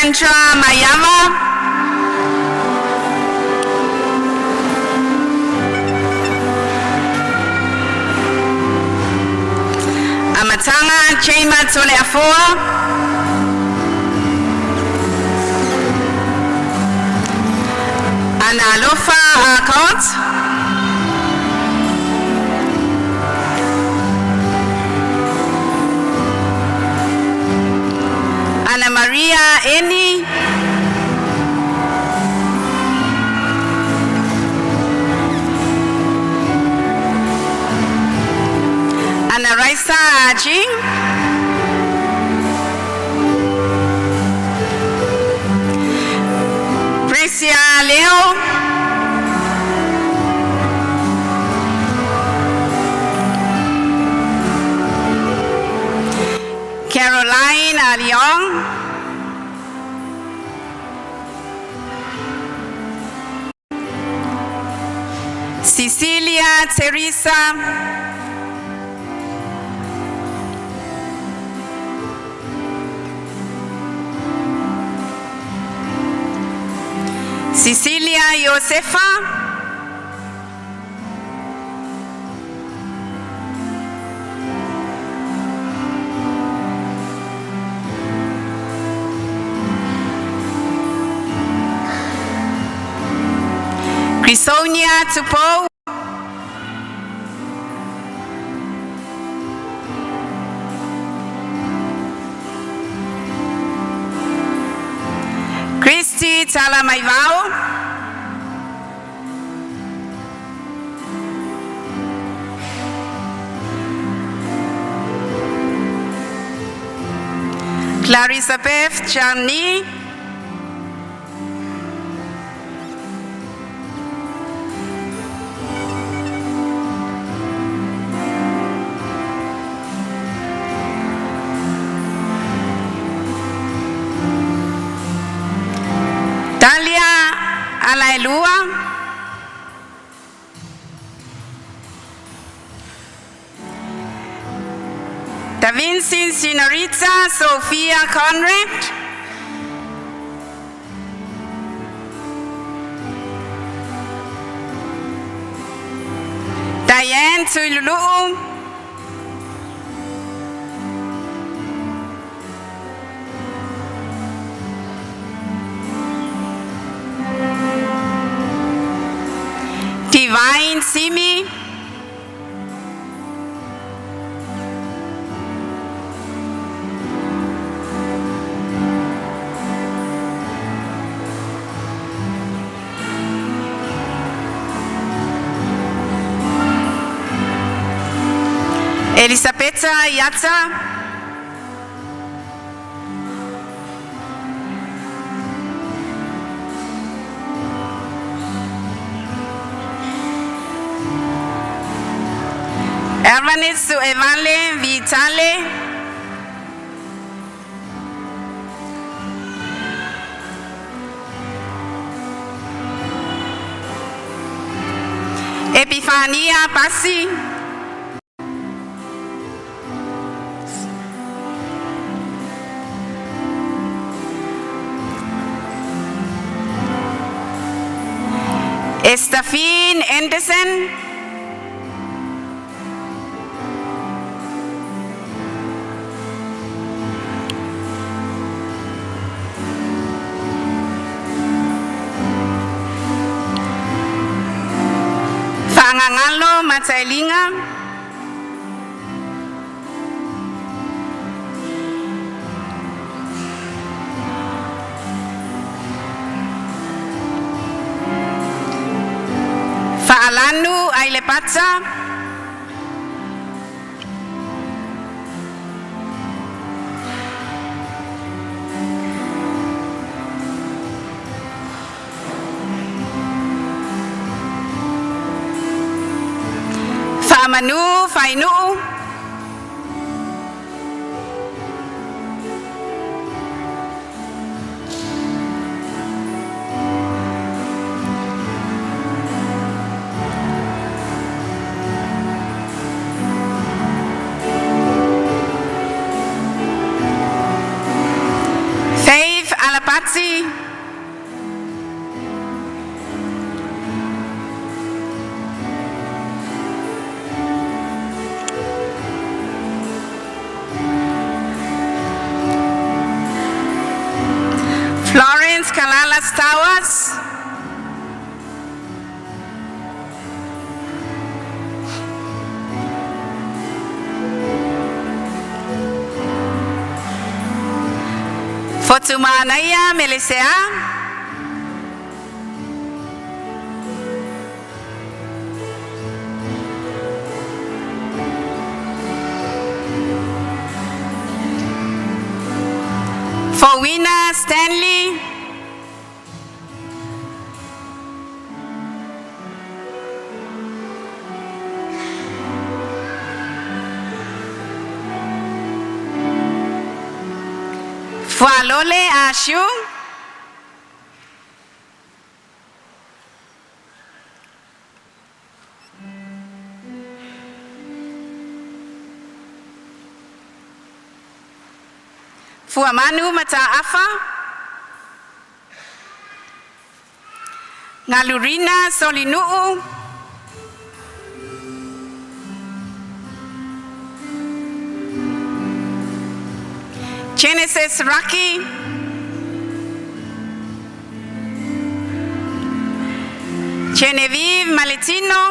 Alexandra Maiava. Amataga James Toleafoa. Alofa Ah Con. Anna Maria Eni. Ana Raisa Ah Ching. Precia Leo. Caroline Leong. Cecilia Teresa. Cecilia Josefa. Crisonia Tupou. Christy Talamaivao. Clarissa Beth Charny. Talia Alaelua. Da Vinci Signorita Sofia Conrad. Diane Tuilulu. Divine Simi. Elisabetta Yatta. Ervanis Suevale Vitale. Epifania Bassi. Estafin Andersen. Fa'agagalo Matailiga. Fa'alanu Ailepata. Fa'amanu Fainu'u. Faith Alapata. Stowers. Fotumanaia Melesea. Fowina Stanley. Fualole Ashu. Fuamanu Mataafa. Ngalurina Solinuu. Genesis Raki. Genevieve Maletino.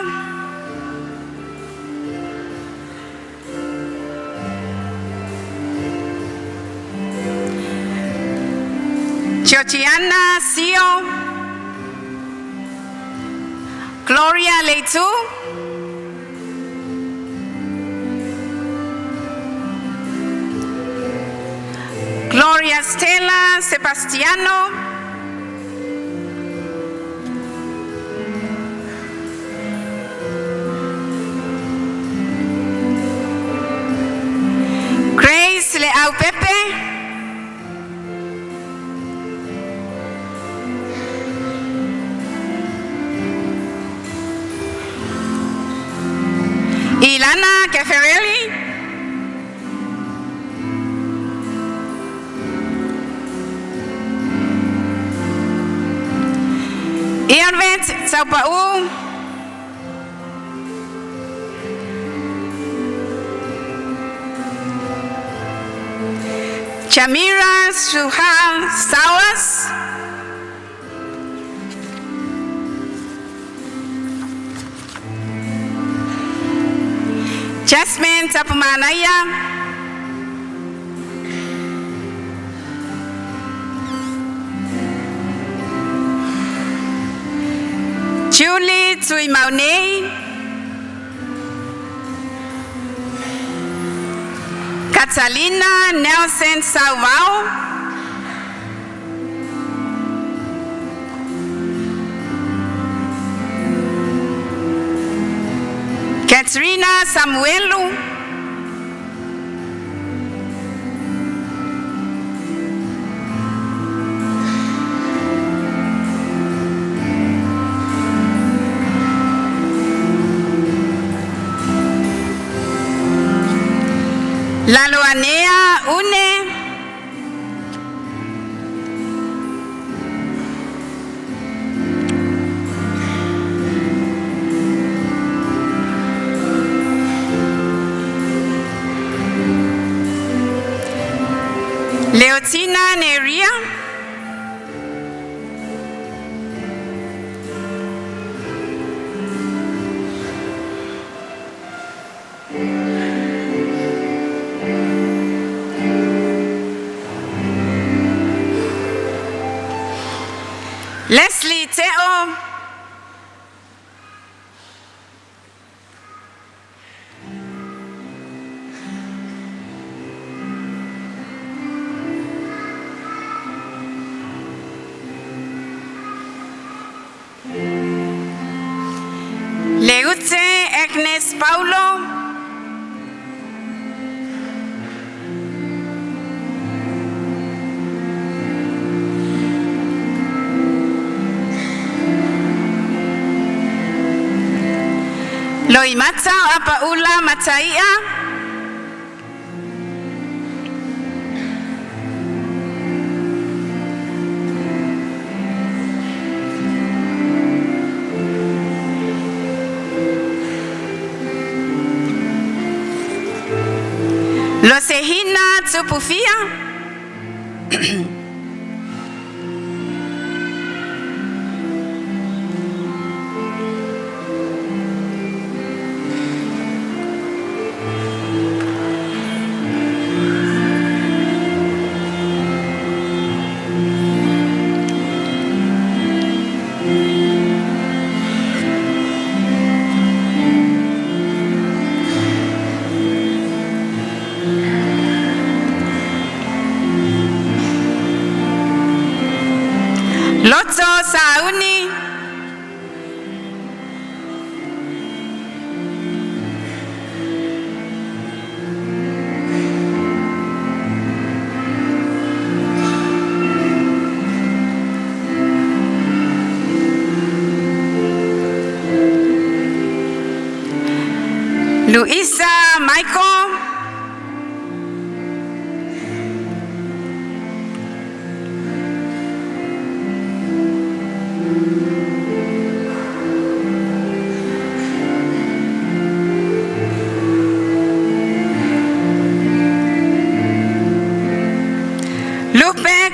Georgiana Sio. Gloria Leitu. Gloria Stella Sebastiano. Grace Leau Pepe. Ilana Caffarelli. Irvit Taupau. Chamira Suhal Sawas. Jasmine Tapumanaya. Julie Tuimaunei. Catalina Nelson Sauvao. Katrina Samuelu. Laloanea Une. Leotina Neria. Leslie Teo. Leutze Agnes Paulo. Loimata Apaula Mataia. Losehina Tupufia.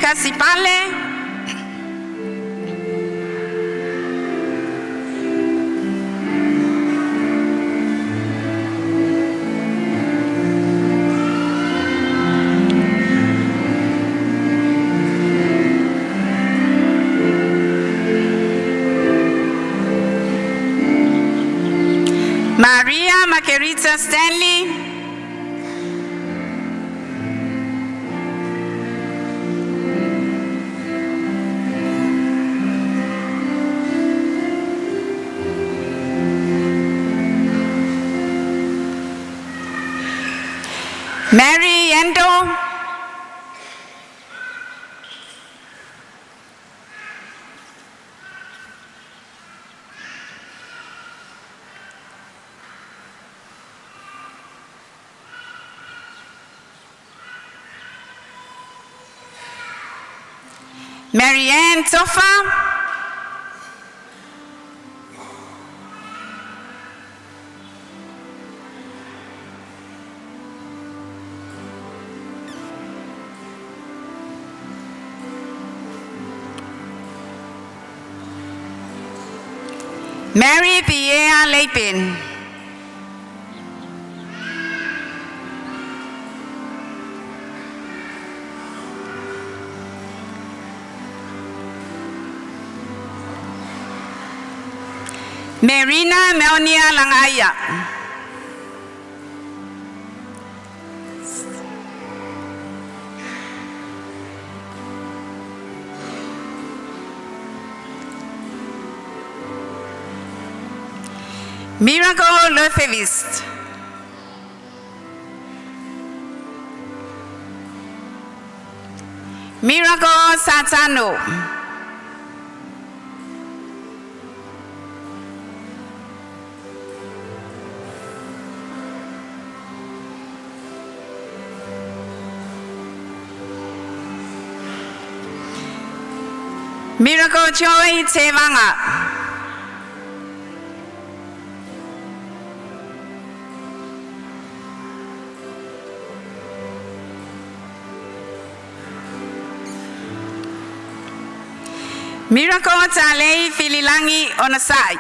Casipale. Maria Makerita Stanley. Mary Endo. Marianne Tofa. Mary Pierre Lapin. Marina Melnia Langaya. Miracle Lefevist. Miracle Satano. Miracle Joy Tevanga. Miracle Talei Fililangi Onasai.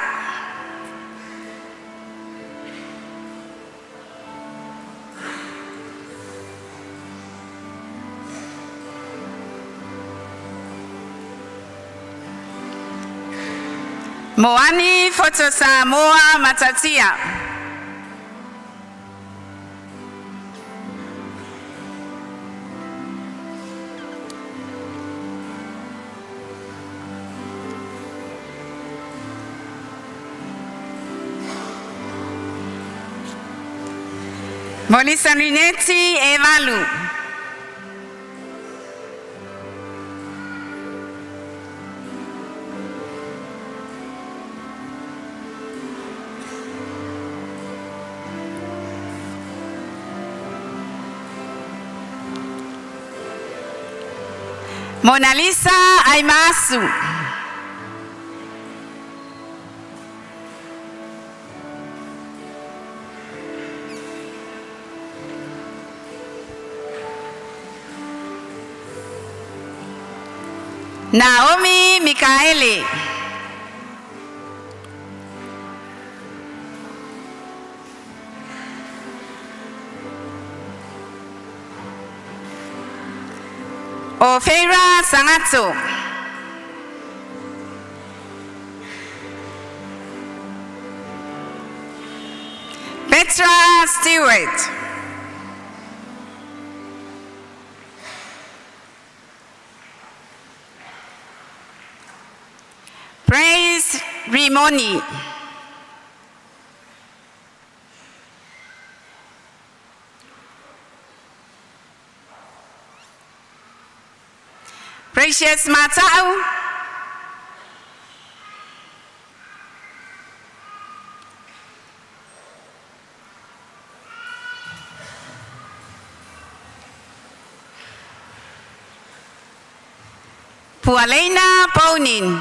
Moani Foto Samoa Matatia. Molisa Rinetti Evalu. Mona Lisa Aimasu. Naomi Mikaeli. Ofeira Sangatsu. Petra Stewart. Praise Rimoni. Precious Matau. Pualena Paunin.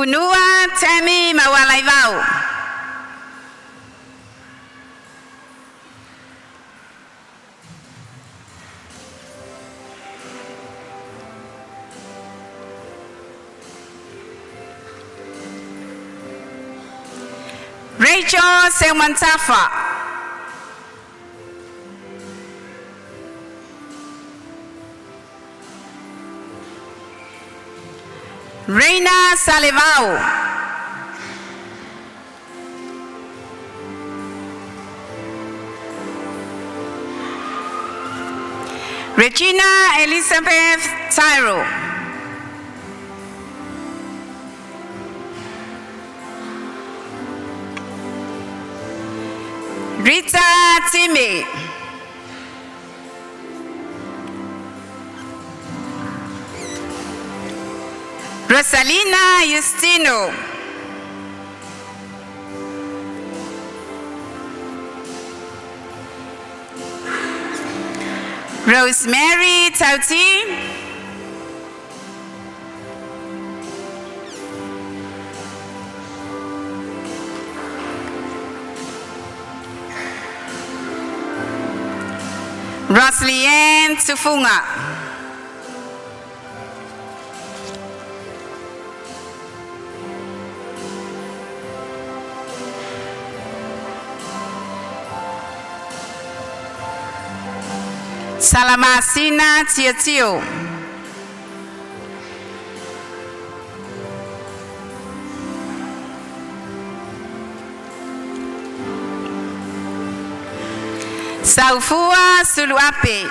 Punua Tammy Mawalaivao. Rachel Seumantafa. Reina Salevao. Regina Elizabeth Tyrell. Rita Timmy. Rosalina Justino. Rosemary Tauti. Roslian Tufunga. Salamasina Tiatio. Saufua Suluape.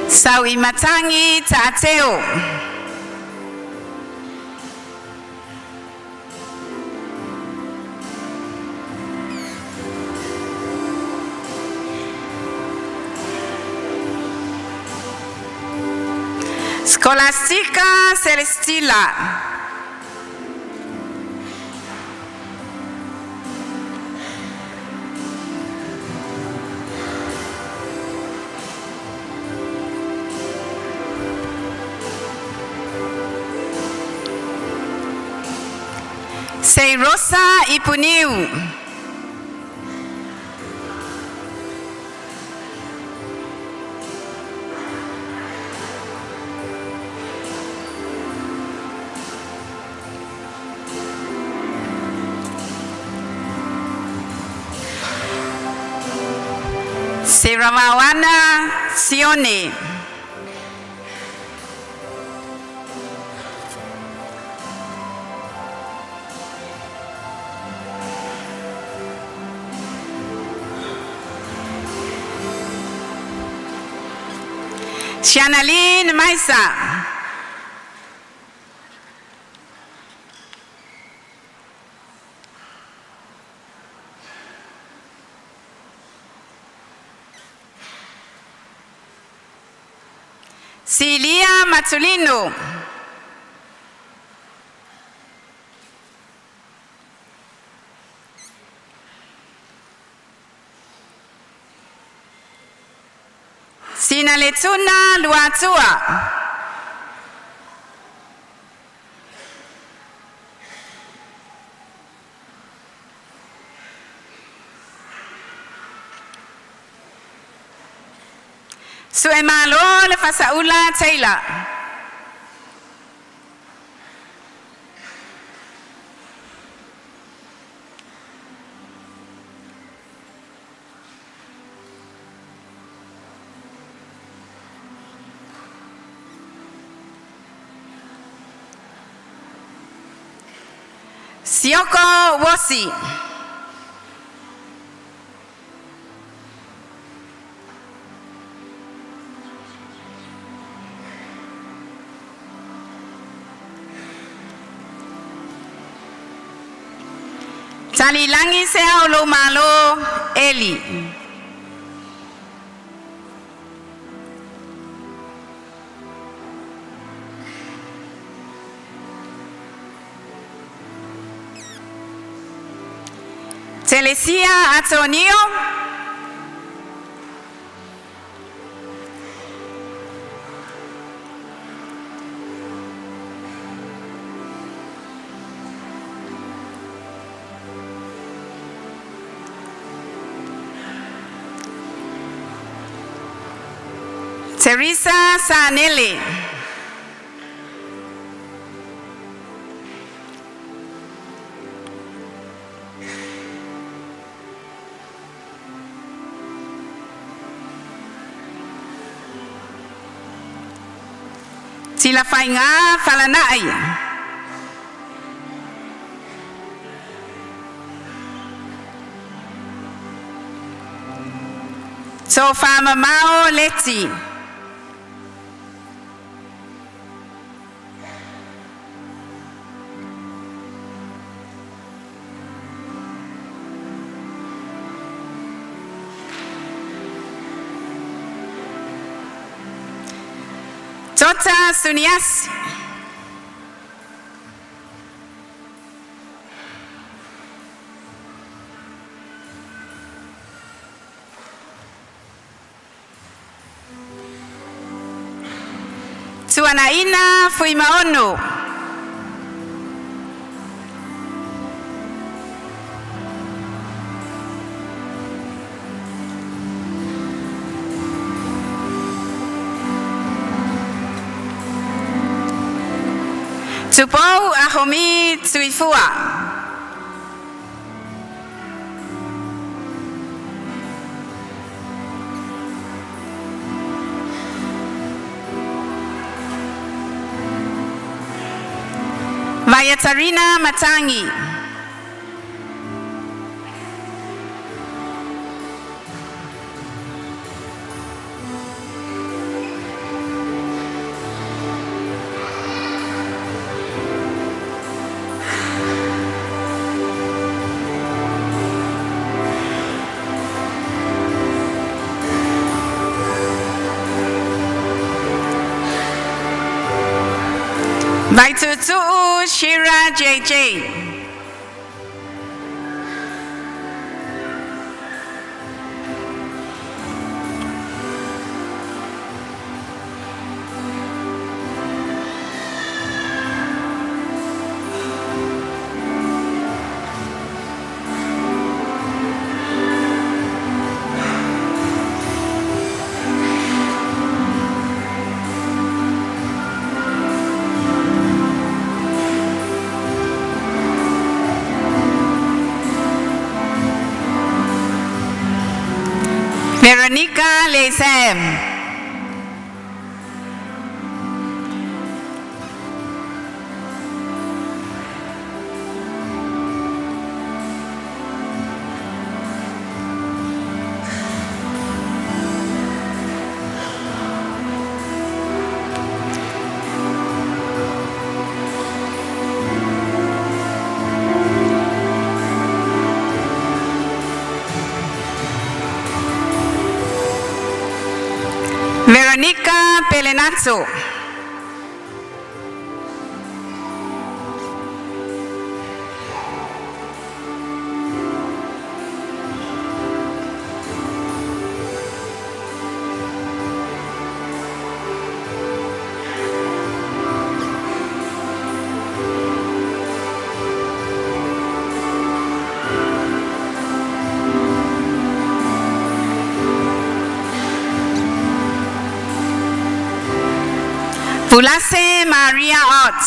Sauimatangi Ta'ateo. Scholastica Celestila. Seirosa Ipuniu. Seramawana Sione. Shanaline Maisa. Celia Matulino. Sinaletuna Luatua. Suemalo le Fasaula Taylor. Sioko Wosi. Talilangi Seau Malo Eli. Telesia Atonio. Teresa Sanelli. Tilafaiga Falanai. Tofamamao Leti. Tota Suniasi. Tuana'ina Fuimaono. Tupou Ahomi Tuifua. Vayatarina Matangi. Vaitutu'u Shira JJ. Veronica Lesem. Veronica Pelenazzo. Fulase Maria Ott.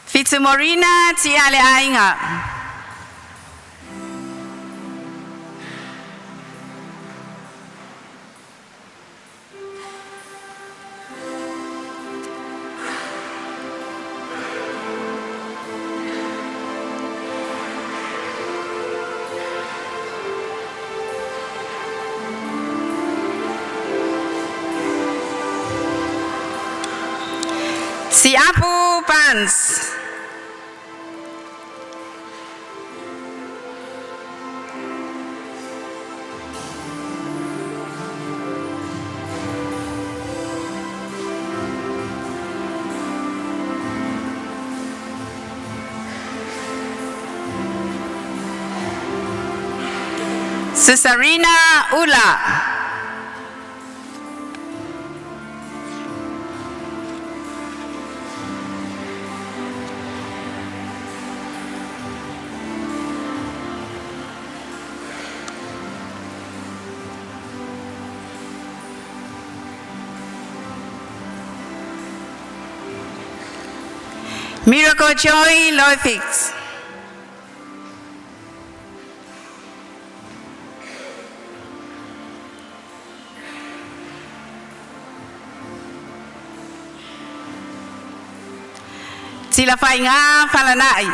Fitumorina Tiale Ainga. Siapu Pans. Cesarina Ula. Miracle Joy Loifix. Tilafaiga Falanai.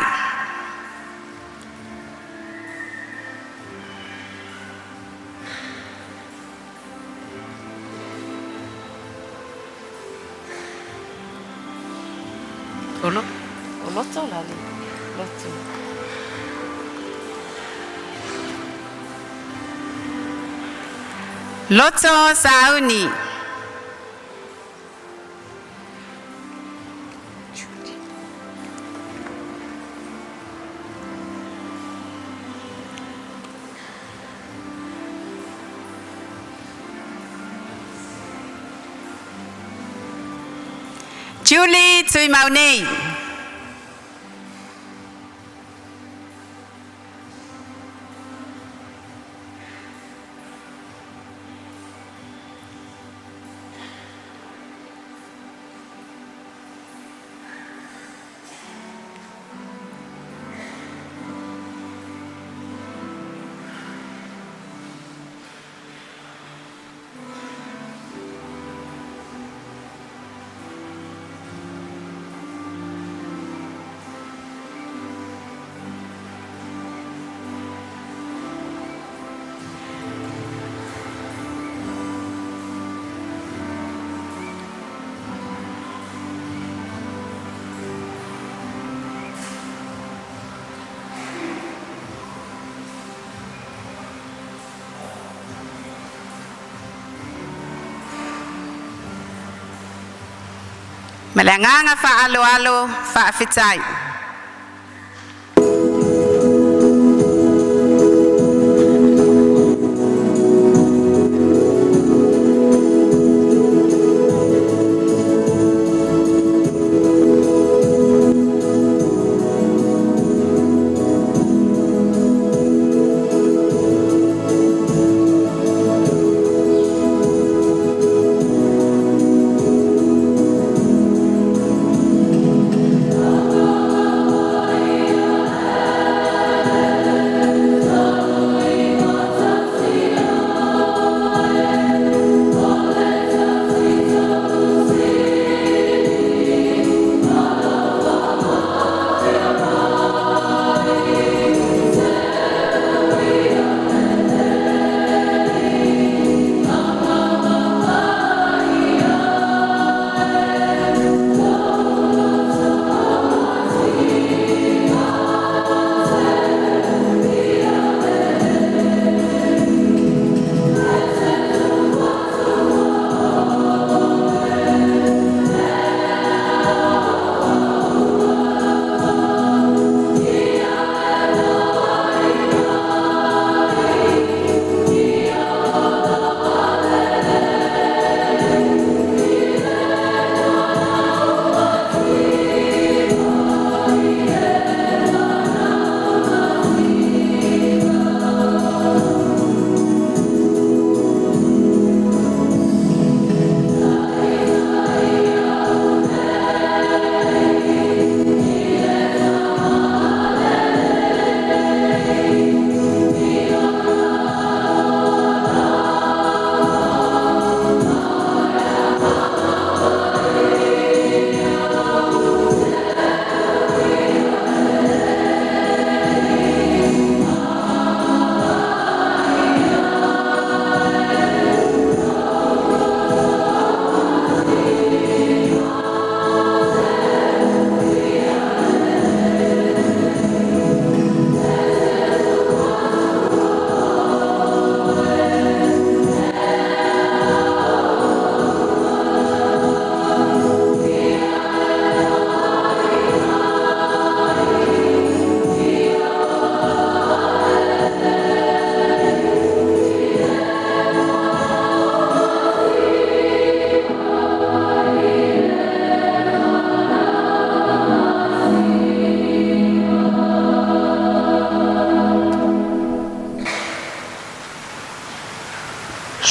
Olo, oloto lale, loto. Loto Sauni. Julie Tuimaunei. Ma le agaga faaloalo faafetai.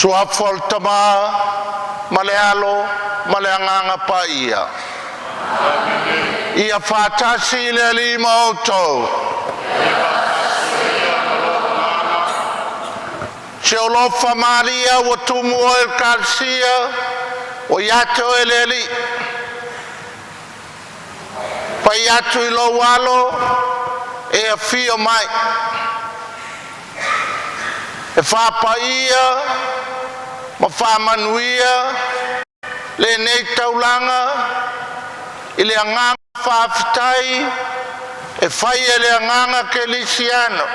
Suafa o le Tama ma le Alo ma le Agaga Paia. Ia faatasi le Alii ma outou. Si ou alofa malie ua tumu oe i le Ekalesia, ua ia te oe le Alii. Fai atu i lou alo e afio mai e faapaia ma faamanuia lenei taulaga i le agaga faafetai e fai e le Agaga Kelisiano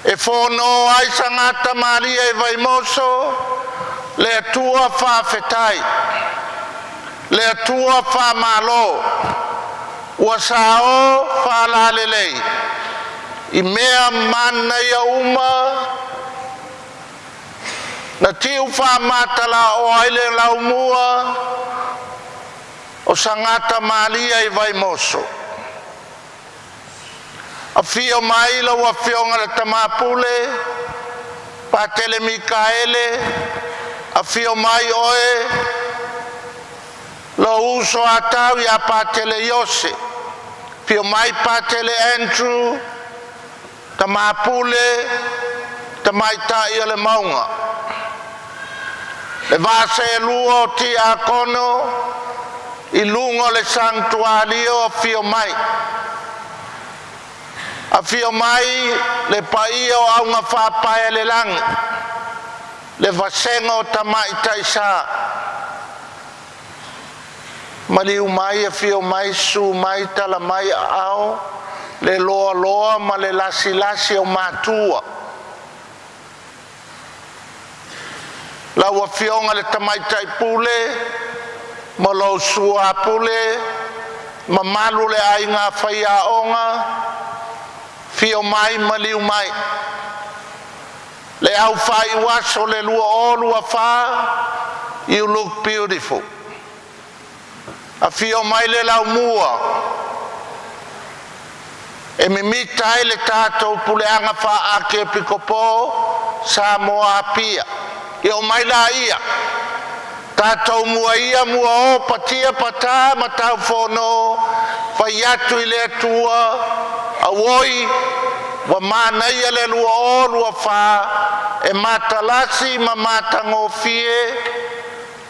e fono ai Sagata Malie i Vaimoso le Atua faafetai, le Atua faamalo, ua sao faalalelei i mea manaia uma na tiu faamatalaoa ai le laumua o Sagata Malie i Vaimoso. Afio mai lau Afioga i le Tama Pule, Patele Mikaele, afio mai oe lou uso a tau ia Patele Iose, afio mai Patele Andrew, Tama Pule, Tamaitai o le Mauga, le va seelua o Tiakono i luga o le Sagitualio, afio mai. Afio mai le paia o augafaapae a le lagi, le vasega o Tamaitai Sa, maliu mai afio mai susu mai tala mai aao le loaloa ma le lasilasi o matua. Lau Afioga i le Tamaitai Pule ma lou Suapule, mamalu le aiga faiaoga, afio mai maliu mai. Le au faaiuaso le 2024, you look beautiful. Afio mai le Laumua e mimita ai le tatou puleaga faa-Akiepikopo Samoa Apia. Ia omai laia, tatou muaia muao patia patā ma taufono, fai atu i le Atua, auoi ua manaia le 2024 e matalasi ma matagofie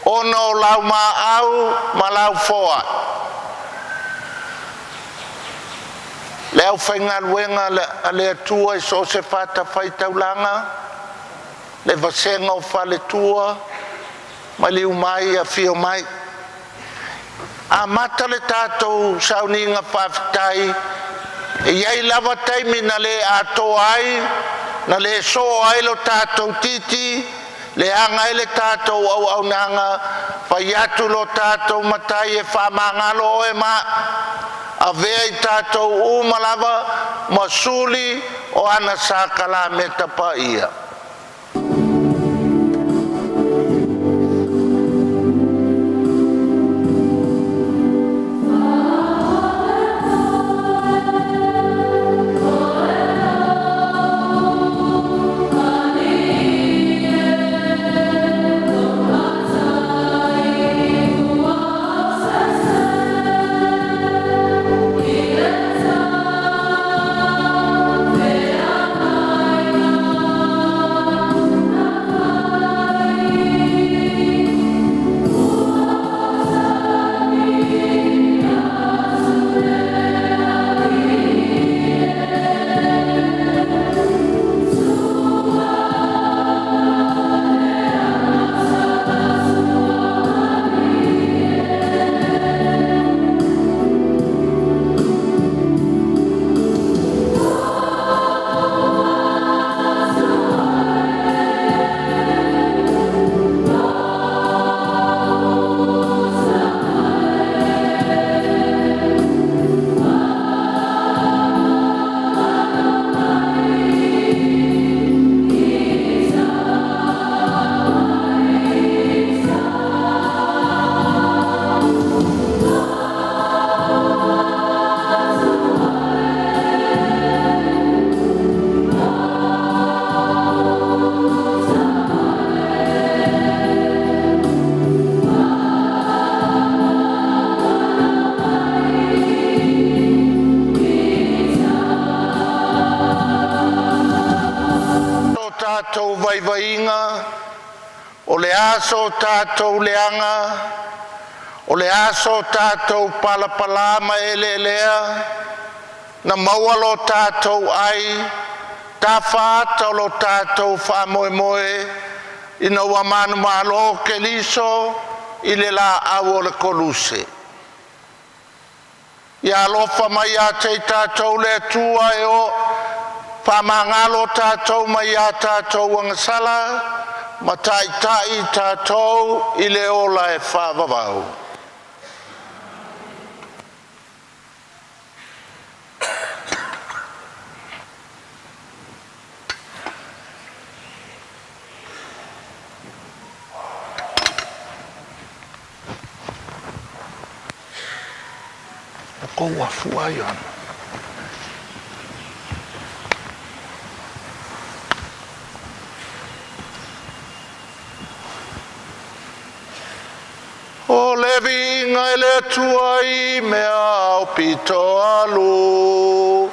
ona o lau maau ma lau foai. Le aufaigaluega a le Atua i so o se fatafaitaulaga, le vasega o faletua, maliu mai afio mai. Amata le tatou sauniga faafetai, e i ai lava taimi na le atoa ai, na le soo ai lo tatou titi, leaga ai le tatou auaunaga, fai atu lo tatou Matai e faamagalo oe ma a'u, avea i tatou uma lava ma suli o ana sakalameta paia. O le a so tatou leaga, o le a so tatou palapala ma eleelea, na maua lo tatou ai, tafa ata o lo tatou faamoemoe, ina ua manumalo Keriso i le laau o le koluse. Ia alofa mai ia te i tatou le Atua e faamagalo tatou mai a tatou agasala ma taitai i tatou i le ola e faavavau. O le viiga i le Atua i mea aupito aluga.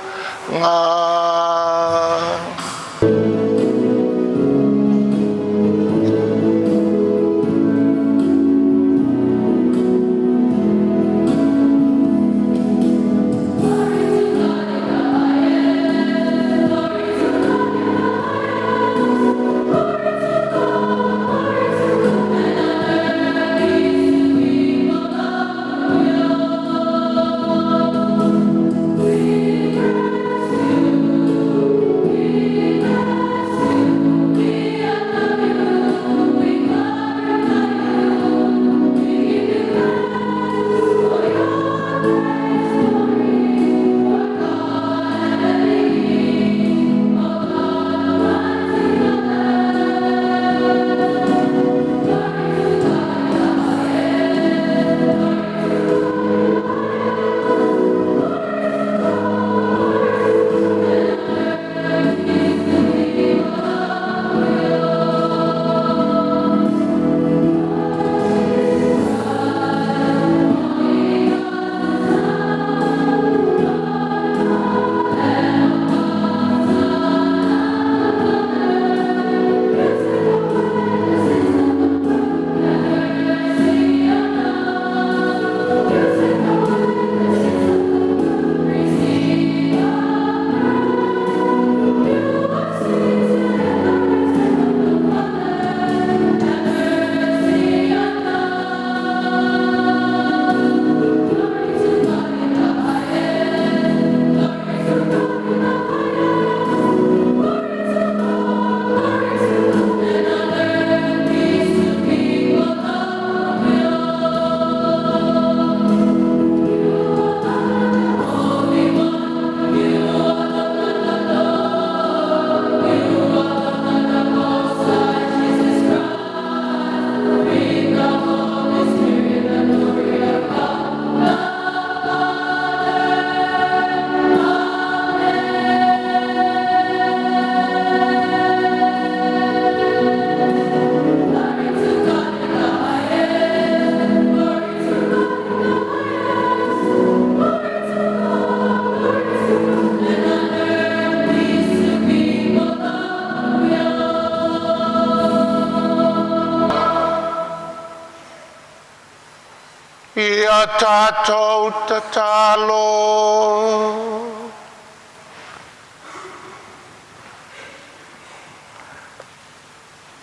Ia tatou tatalo.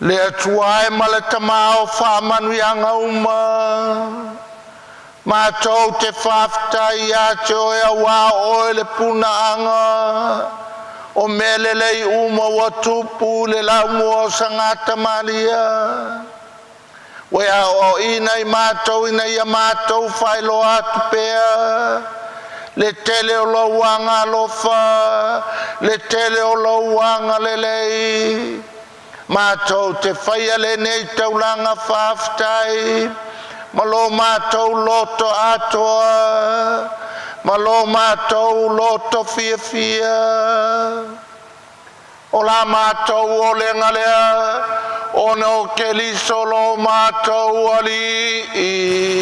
Le Atua e ma le tamā o faamanuiaga uma, matou te faafetai ia te oe auā o oe le punaaga o mea lelei uma ua tupu i le laumua o Sagata Maria. Ua e aoaoina i matou ina ia matou faailoa atu pea le tele o lou agaalofa, le tele o lou agalelei. Matou te faia lenei taulaga faafetai ma lo matou loto atoa, ma lo matou loto fiafia. O la matou olega lea, ona o Keriso lo matou Alii.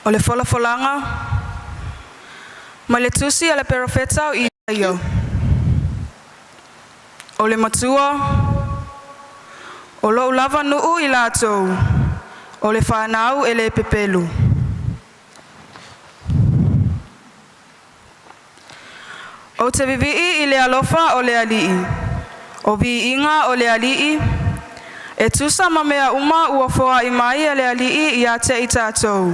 O le folafolaga mai le tusi a le perofeta o Isaia. O le matua, o lou lava nuu i latou, o le fanau e le pepelu. Ou te vivii i le alofa o le Alii, o viiga o le Alii, e tusa ma mea uma ua foai mai e le Alii ia te i tatou.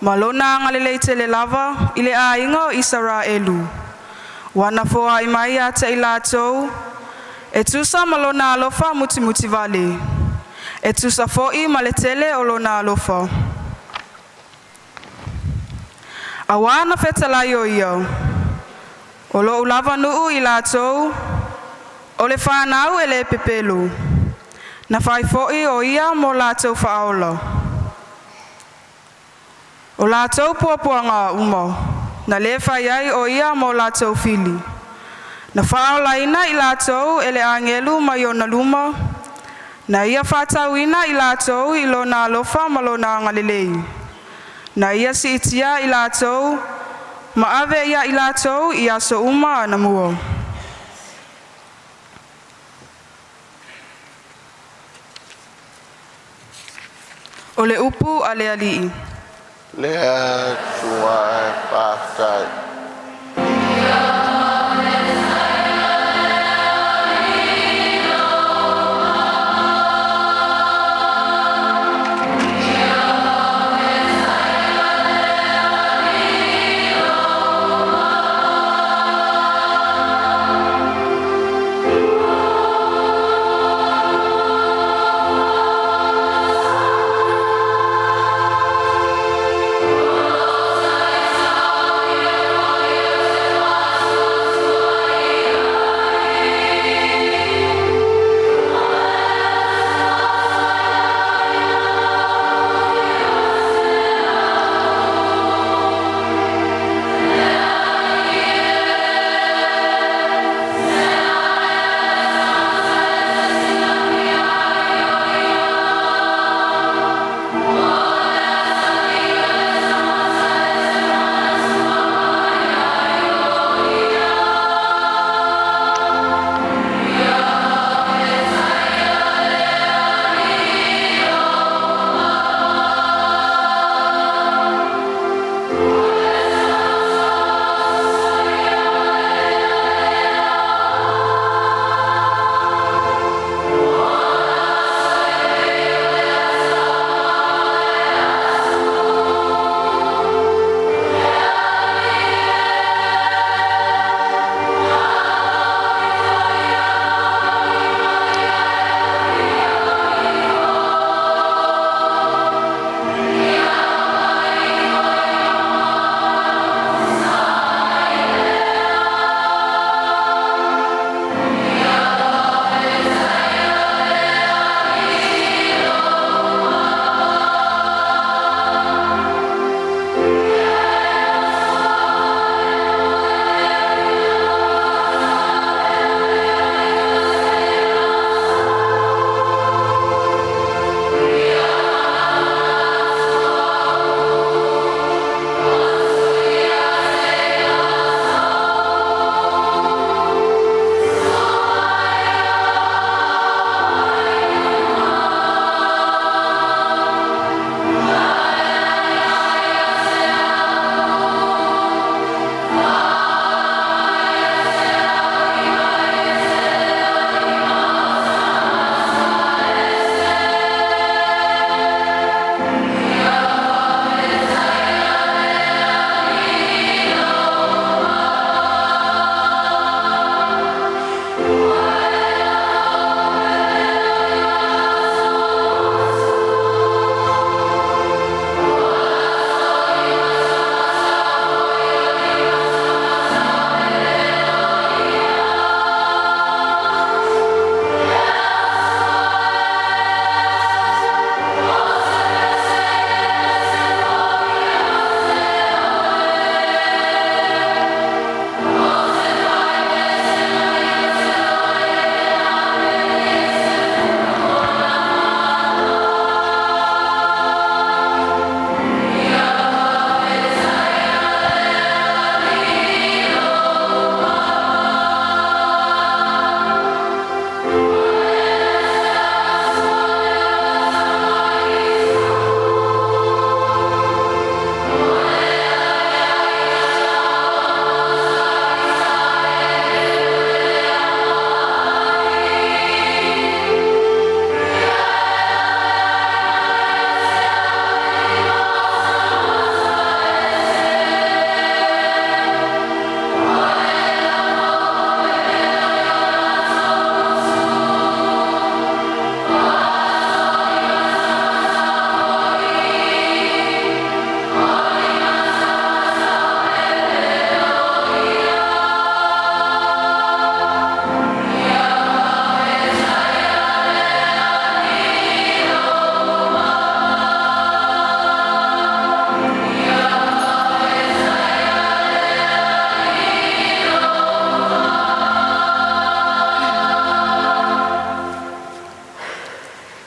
Ma lona agalelei tele lava i le aiga o Isaraelu. Ua na foai mai ia te i latou, e tusa ma lona alofa mutimutivale. E tusa foi ma le tele o lona alofa. Auā na fetalai o ia, o lou lava nuu i latou, o le fanau e le pepelu, na fai foi o ia mo latou faaola. O latou puapuaga uma, na le fai ai o ia mo latou fili. Na faaolaina i latou e le agelu mai ona luma, na ia faatauina i latou i lona alofa ma lona agalelei. Na ia siitia i latou, ma ave ia i latou i aso uma anamua. O le upu a le Alii. Le Atua e faafetai.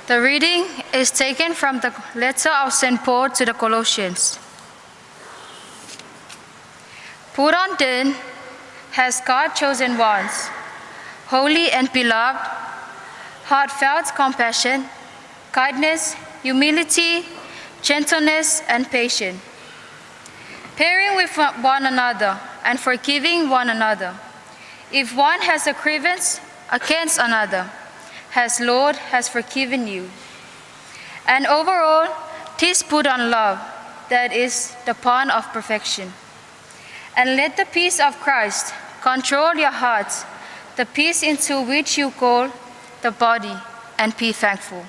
The reading is taken from the letter of St. Paul to the Colossians. Put on then, has God chosen ones, holy and beloved, heartfelt compassion, kindness, humility, gentleness, and patience, bearing with one another and forgiving one another. If one has a grievance against another, as Lord has forgiven you. And overall, this put on love, that is the bond of perfection. And let the peace of Christ control your hearts, the peace into which you call the body, and be thankful.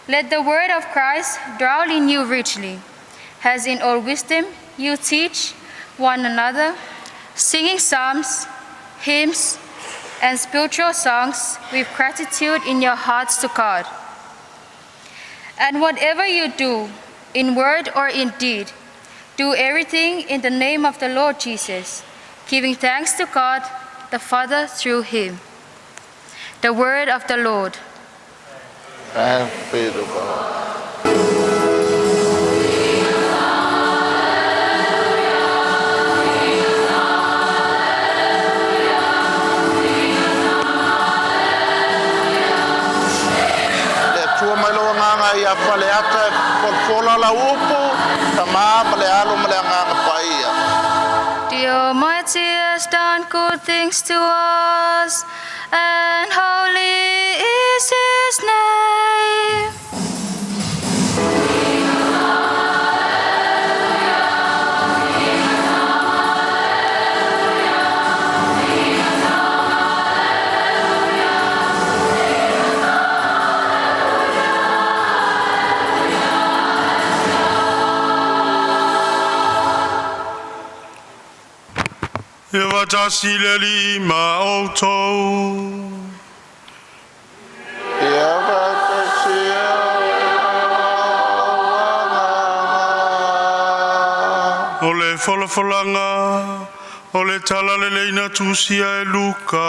Let the word of Christ dwell in you richly, as in all wisdom you teach one another, singing psalms, hymns, and spiritual songs with gratitude in your hearts to God. And whatever you do, in word or in deed, do everything in the name of the Lord Jesus, giving thanks to God the Father through him. The word of the Lord. Thanks be to God. Le Atua mai lou agaga ia Faleata e folafola lau upu, Tama ma le Alo ma le Agaga Paia. The Almighty has done good things to us, and holy is his name. Ia faatasi le Alii ma outou. Ia faatasi ai ma lou agaga. O le folafolaga o le Talalelei na tusia e Luka.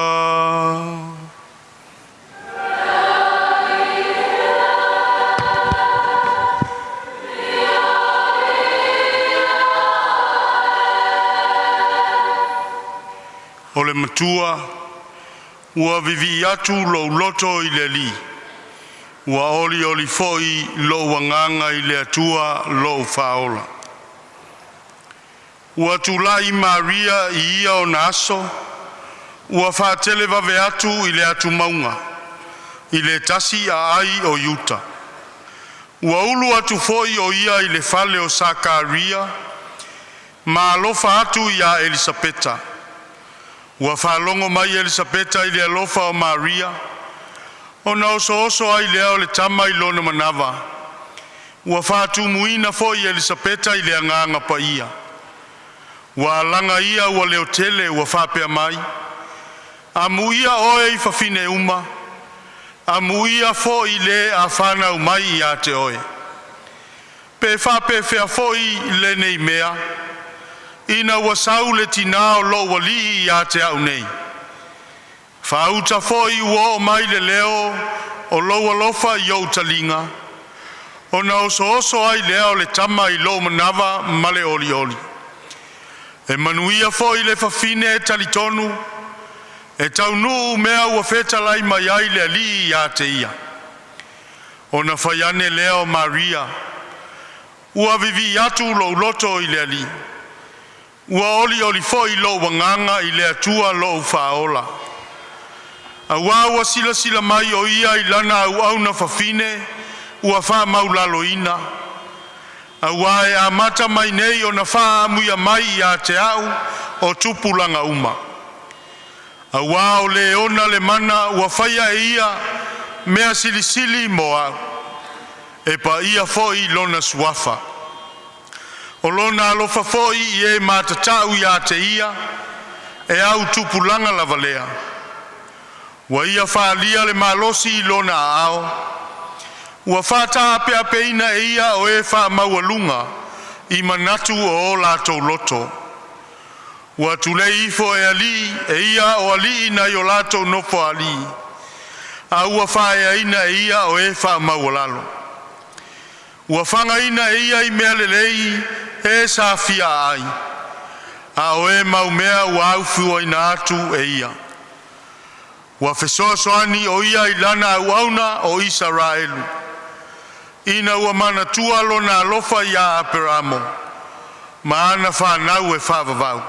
O le matua, ua vivii atu lou loto i le Alii, ua olioli foi lou agaga i le Atua lou faaola. Ua tulai Maria i ia ona aso, ua faatelevave atu i le atumauga, i le tasi aai o Iuta. Ua ulu atu foi o ia i le fale o Sakaria, ma alofa atu iā Elisapeta. Ua faalogo mai Elisapeta i le alofa o Maria, ona osooso ai lea o le tama i lona manava. Ua faatumuina foi Elisapeta i le agaga paia. Ua alaga ia ua leotele ua faapea mai, Amuia oe i fafine uma, amuia foi le a fanau mai ia te oe. Pe faapefea foi lenei mea, ina ua sau le tinā o lou alii ia te au nei. Faauta foi ua oo mai le leo o lou alofa i ou taliga, ona osooso ai lea o le tama i lou manava ma le olioli. E manuia foi le fafine e talitonu, e taunuu mea ua fetalai mai ai le Alii ia te ia. Ona fai ane lea o Maria, Ua vivii atu lou loto i le Alii, ua olioli foi lou agaga i le Atua lou faaola. Auā ua silasila mai o ia i lana auauna fafine ua faamaualaloina, auā e amata mai nei ona faaamuia mai ia te au o tupulaga uma. Auā o le ona le mana ua faia e ia mea silisili mo au, e paia foi lona suafa. O lona alofa foi i e matatau ia te ia, e au tupulaga lava lea. Ua ia faalia le malosi i lona aao, ua faataapeapeina e ia o e faamaualuga i manatu o o latou loto. Ua tulei ifo e alii e ia o alii nai o latou nofoalii. A ua faaeaina e ia o e faamaualalo. Ua fagaina e ia i mea lelei e sa fia aai, a o e maumea ua aufuaina atu e ia. Ua fesoasoani o ia i lana auauna o Isaraelu, ina ua manatua lona alofa ia Aperamo ma ana fanau e faavavau,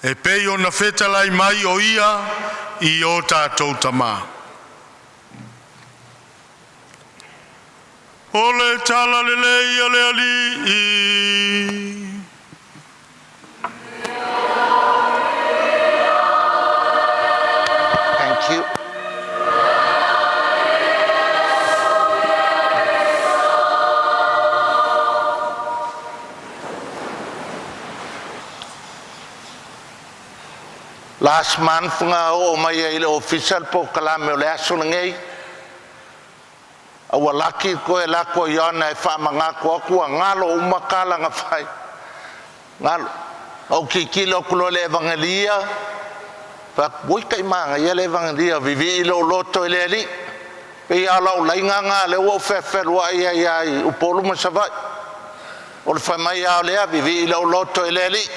e pei ona fetalai mai o ia i o tatou tama. O le tala lelei a le Alii. Thank you. Last month na oo mai ai i le ofisa le polokalame o le aso lenei. A ua laki koe lako iona e faamanatu atu ua galo uma tala na fai. Galo. Na ou tilotilo atu loa i le Evagelia, fai atu, oi tai manaia le Evagelia, vivii lou loto i le Alii. Pei lava o lau laina lena lea ua ou fealuai ai lava i Upolu ma Savaii. O le fai mai lava o lea, vivii lou loto i le Alii.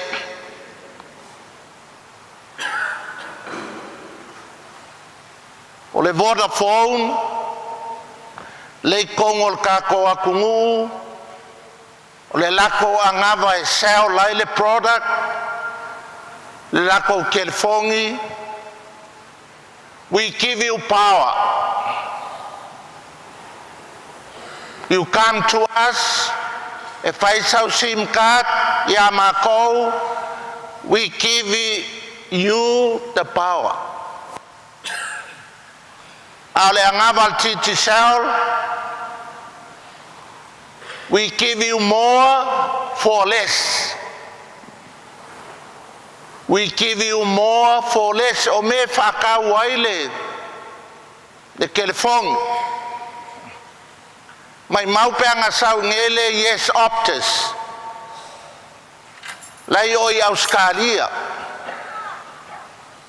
O le Vodafone, lea e i totonu o le tatou atunuu, o le latou anava e sell ai le product, le latou telefoni. We give you power. You come to us, e fai sau SIM card ia matou, we give you the power. A o le anava a le Digicel, we give you more for less. We give you more for less. O mea e faatau ai le telefoni. Mai mau pe ana sau nei le Yes Optus. Lai o i Australia.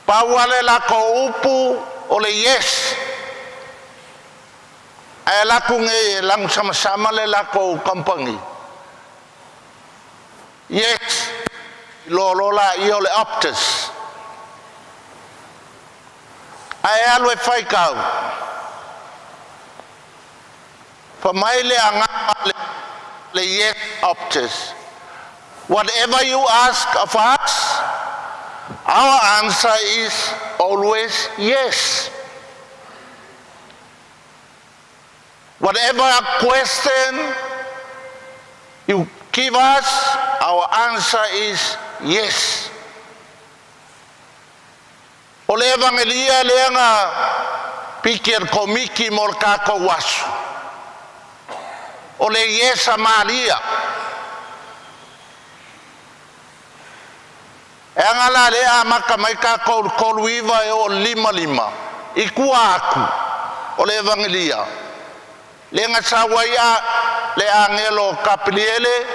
Pau lava le latou upu o le yes. Ae alu atu nei e lagu samasama le latou company. Yes, iloa loa laia o le Optus. Ae alu e faitau. Fai mai le agaga le Yes Optus. Whatever you ask of us, our answer is always yes. Whatever question you give us, our answer is yes. O le evangelia lea na piki e le komiti mo le tatou aso. O le yes a Maria. E aga la le amata mai tatou le 39 e oo i le 55 i tua atu o le evangelia. Le na sau ai a le agelo Kapiliele,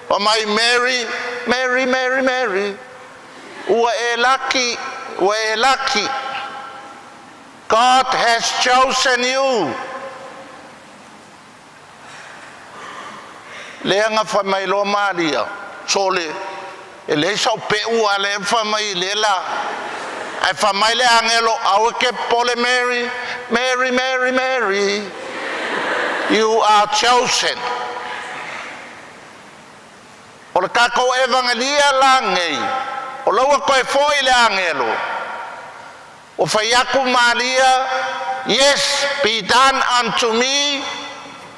fai mai Mary, Mary, Mary, Mary, ua e laki, ua e laki. God has chosen you. Lea na fai mai loa Maria, sole, e leai sau peu a le fai mai le la. Ae fai mai le agelo, aua e te popole Mary, Mary, Mary, Mary, you are chosen. O le tatou evangelia la nei, o laua toe foi le agelo, o fai atu Maria, yes, be done unto me,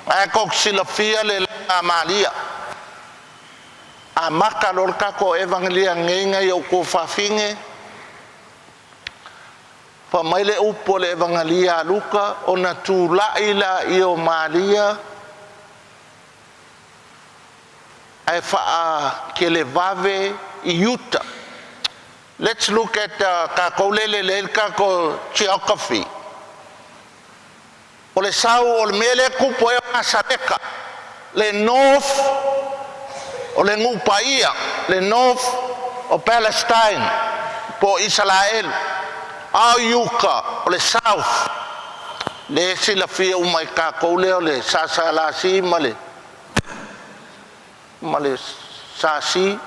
ae kou silafia le a Maria. A maka lo le tatou evangelia nei ngai o kou fafine, fa mai le upu o le evangelia a Luka, ona tulai la o Maria, ae faakelevave i uta. Let's look at tatou lele le le tatou geography. O le sau o le mea lea tupu ai o Nasareta, le north o le Nupaia, le north o Palestine, po o Isaraelu. A o Iuka o le south. Le silafia uma e tatou lea o le SSLC ma le SASI.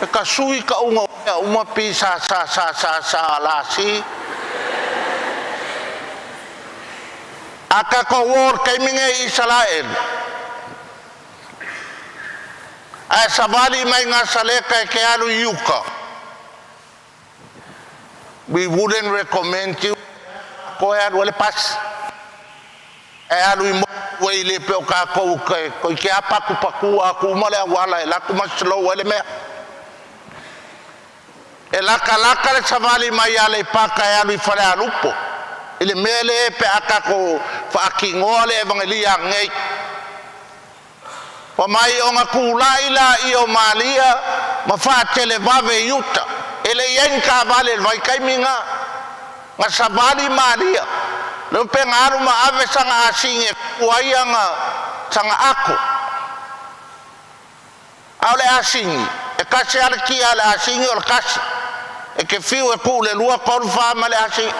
E tasui tauga o mea uma P S S S S S L C. A tatou o i le taimi lenei i Isaraelu ae savali mai Nasaleta e te alu i uta, we wouldn't recommend you toe alu ai le pasi. E alu i motorway le pe o tatou toeitiiti lava patupatua atu uma le auala e alu atu ma slow ai le mea. E latalata le savali mai Aleipata e alu i Falealupo i le mea lea pe a tatou faatinoa le evagelia ananei. Fai mai ona tulai laia o Malia ma faatelevave i uta. E le i i ai ni taavale i le vaitaimi lena. Na savali Malia, le pe na alu ma ave sana asini e tuu ai ana sana ato. A o le asini, e tasi lava le kia a le asini o le tasi. E te fiu e tuu i le lua, tolu, fa ma le asini,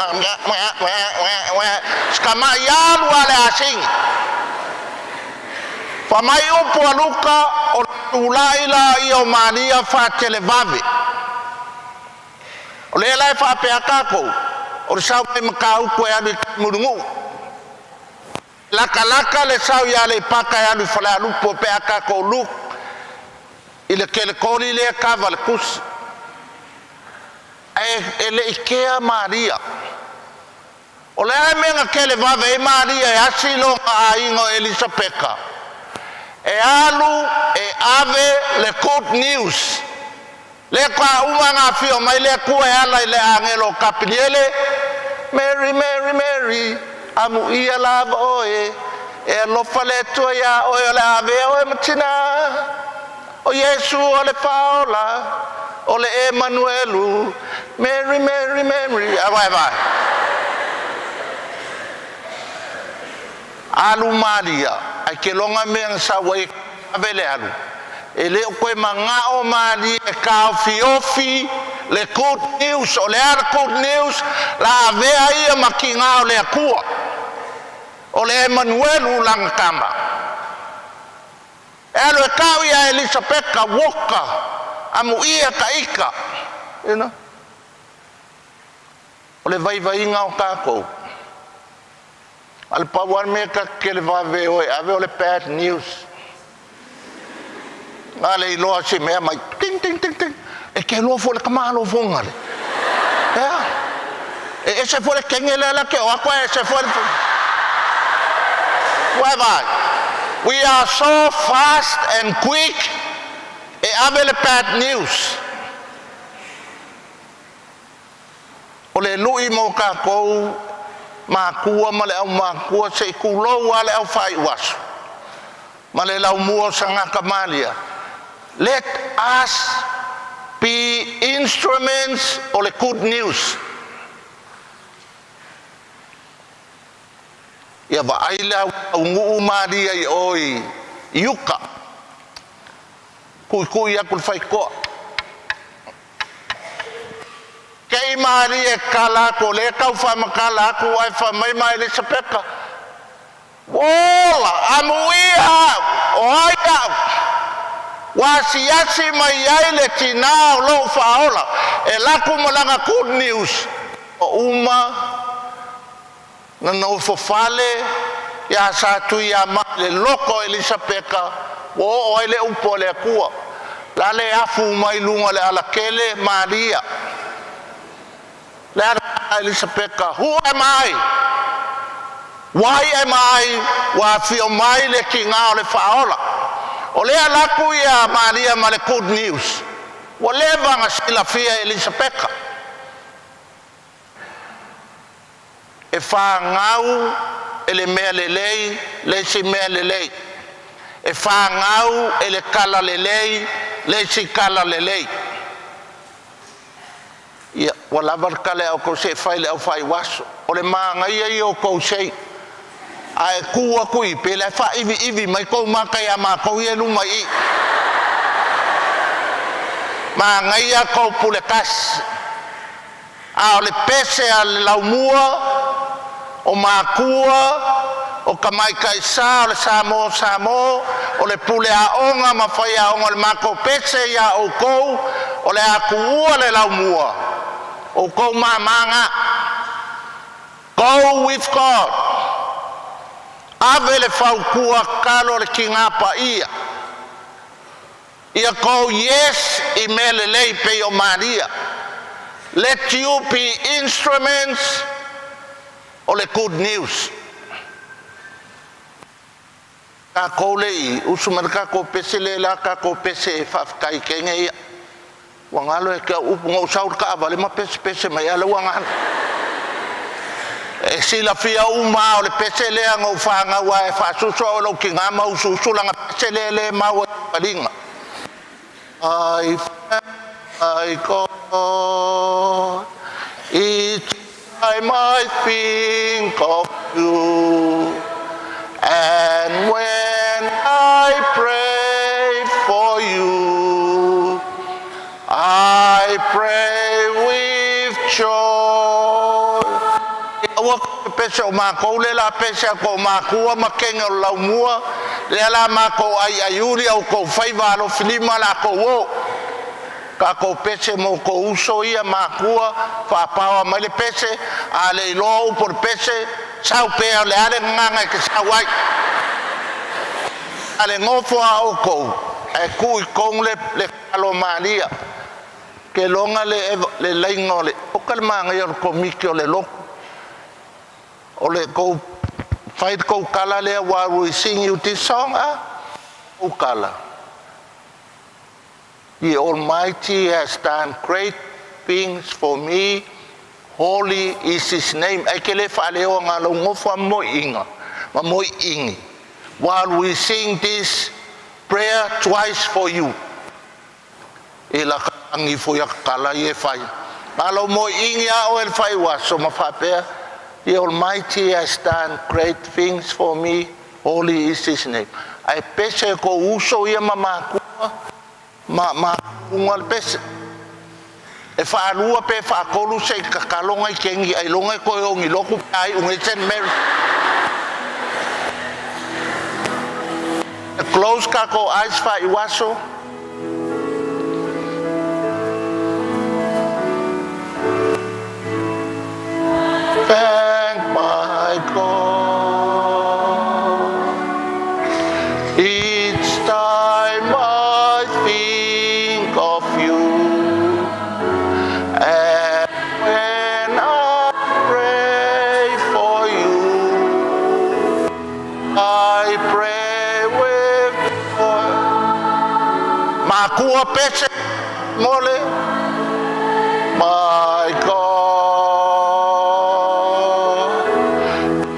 si tamai alu lava le asini. Fai mai upu a Luka o le tulai laia o Maria faatelevave. O lea la e faapea tatou, o le sau mai Matautu e alu i Mulinuu. Latalata le sau i Aleipata e alu i Falealupo pe a tatou look i le keletoli lea e kava le tusi. Ae e le i kea Maria. O le a le mea na televave ai Maria e asi lona aiga o Elisapeta? E alu e ave le good news. Lea faatoa uma ona afio mai le Atua e ala i le agelo o Kapiliele, Mary, Mary, Mary, amuia lava oe, e alofa le Atua ia oe o le a avea oe ma tina. O Iesu o le faaola, o le Emanuelu, Mary, Mary, Mary, a vai vai. Alu Maria, ae keloga mea na sau ai ave le alu. E le o koe manao Maria e taofiofi le good news. O le a le good news? La avea ia ma tiga o le Atua. O le Emanuelu lana tama. E alu e tau ia Elisapeta, woka, amuia ta ita. You know? O le vaivaiga o tatou. A le pau lava le mea ta te televave o e ave o le bad news. Na le iloa se mea mai ting ting ting ting. E te iloa foi le tamalofoga le. Ea. E ese foi le kenge lea la ke o atu e ese foi le. Whereby we are so fast and quick e ave le bad news. O le lui mo tatou matua ma le au matua se i tulou a le au faaiu aso. Ma le laumua o sagata malia. Let us be instruments o le good news. Ia vaai le au nuu malia i oi i uka. Kuikui aku le faitoa. Ke i malia e kala aku, o le tau whamakala aku ai wha mai mai Elisapeta. Ola, amuia au, o ai au. Ua asiasi mai ai le tinā o lou faaola. E laku ma laga good news. O uma, na nofo fale, ia sa tui ia ma le loko o Elisapeta, ua oo ai le upu a le Atua. La le afu mai luga le alakele Maria. Le ala Elisapeta, who am I? Why am I? Ua afio mai le tiga o le faaola. O lea laku ia Maria ma le good news. Ua leva na silafia Elisapeta. E whāngau e le mea lelei, le isi mea lelei. E whāngau e le kala lelei, le isi kala lelei. Ia, ua lava le kale au kou se fai le au fai waso. O le maagaia ia o kou sei. A e ku aku i pe le fa ivi ivi mai kou maka ia makou ia luma i. Maagaia kou pule kasi. A o le pese a le laumua, O makua o tamaita'i sā o le Samoa o Samoa, o le pule aoga ma faiaoga o le matou pese ia outou o le a tuua le laumua, o outou mamā na. Go with God, ave le fautua tatalo a le Tigā Paia, ia tou yes i mea lelei pei o Maria. Let you be instruments o le good news. Tatou le i usu mai le tatou pese lea la tatou pese e faafetai kege ia. Ua galo e te au upu na ou sau i le taavale ma pesepese mai a la ua galo. E silafia uma lava o le pese lea na ou fanau lava e faasusu au e lou tina ma usuusu lana pese lea lea e mau ai i taliga. I my God, each time I think of you, and when I pray for you, I pray with joy. Ua pese o makou le la pese a ko makua ma kenge o laumua lea la makou ai ai uli au kou faiva alofilima la kou o tatou pese mo kou uso ia makua faapaoa mai le pese a le iloa upu o le pese sau pea o le a le gagaga e te sau ai a le nofo a outou ae tuu i totonu le le alo malia ke loga le le laina o le oka le manaia o le komiti o le lotu o le kou fai le kou tala lea while we sing you this song ah kou tala. The Almighty has done great things for me. Holy is His name. Ai ke le whaaleo ngā lau ngofo a moi inga, ma moi ingi. While we sing this prayer twice for you. E la angi fo ia kala i e whai. Ngā lau moi ingi a o el whai waso ma whapea. The Almighty has done great things for me. Holy is His name. Ai pese ko uso ia ma makua, ma ma unga le pese. E whaalua pe whaakolu se i kakalonga i kengi ai longa i koe ongi loku pe ai unge St. Mary. Close kako eyes fa iwaso. Thank my God. Each time I think of you, and when I pray for you, I pray with joy. Makua pese mole, my God.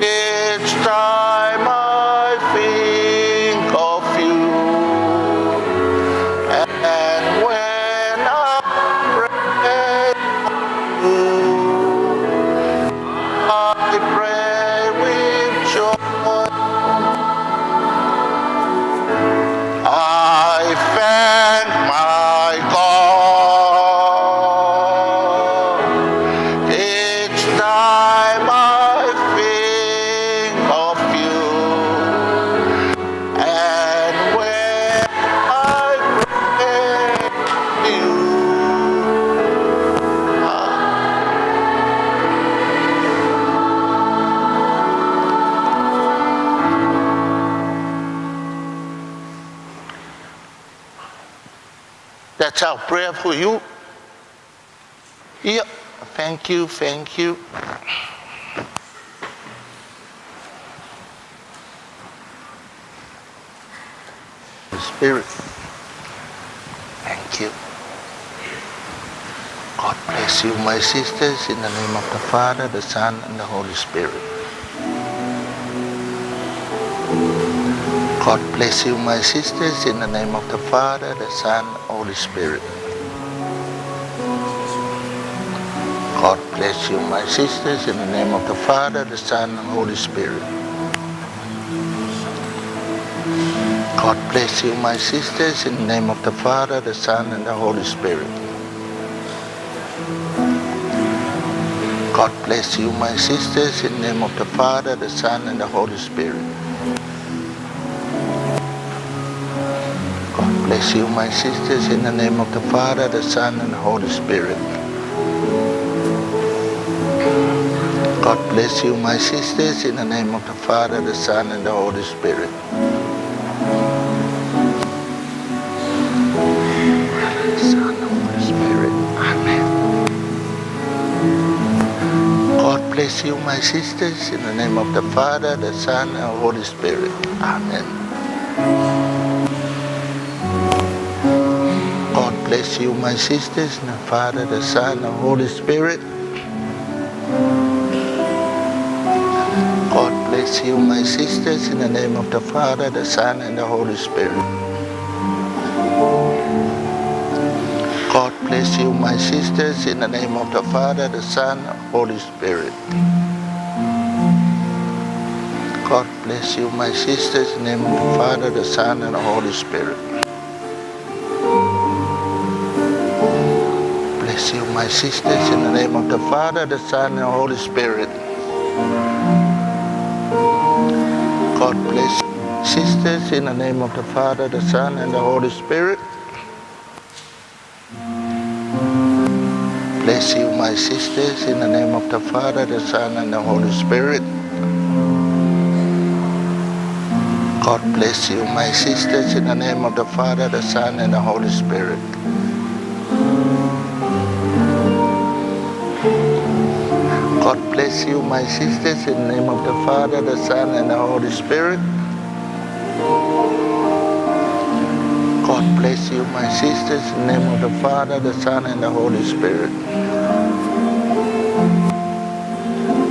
Each time I think of you, and when I pray you, I pray with joy. I thank my God. Each time I think of you, and when I pray you, That's our prayer for you. Yeah, thank you, thank you. Spirit. Thank you. God bless you, my sisters, in the name of the Father, the Son, and the Holy Spirit. God bless you, my sisters, in the name of the Father, the Son, Holy Spirit. God bless you, my sisters, in the name of the Father, the Son, and Holy Spirit. God bless you, my sisters, in the name of the Father, the Son, and the Holy Spirit. God bless you, my sisters, in the name of the Father, the Son, and the Holy Spirit. God bless you, my sisters, in the name of the Father, the Son, and the Holy Spirit. God bless you, my sisters, in the name of the Father, the Son, and the Holy Spirit. Father, the Son, and the Holy Spirit. Amen. God bless you, my sisters, in the name of the Father, the Son, and the Holy Spirit. Amen. God bless you, my sisters, in the Father, the Son, and the Holy Spirit. God bless you, my sisters, in the name of the Father, the Son, and the Holy Spirit. God bless you, my sisters, in the name of the Father, the Son, and the Holy Spirit. God bless you, my sisters, in the name of the Father, the Son, and the Holy Spirit. Bless you, my sisters, in the name of the Father, the Son, and the Holy Spirit. God bless you, sisters, in the name of the Father, the Son, and the Holy Spirit. Bless you, my sisters, in the name of the Father, the Son, and the Holy Spirit. God bless you, my sisters, in the name of the Father, the Son, and the Holy Spirit. God bless you, my sisters, in the name of the Father, the Son, and the Holy Spirit. God bless you, my sisters, in the name of the Father, the Son, and the Holy Spirit.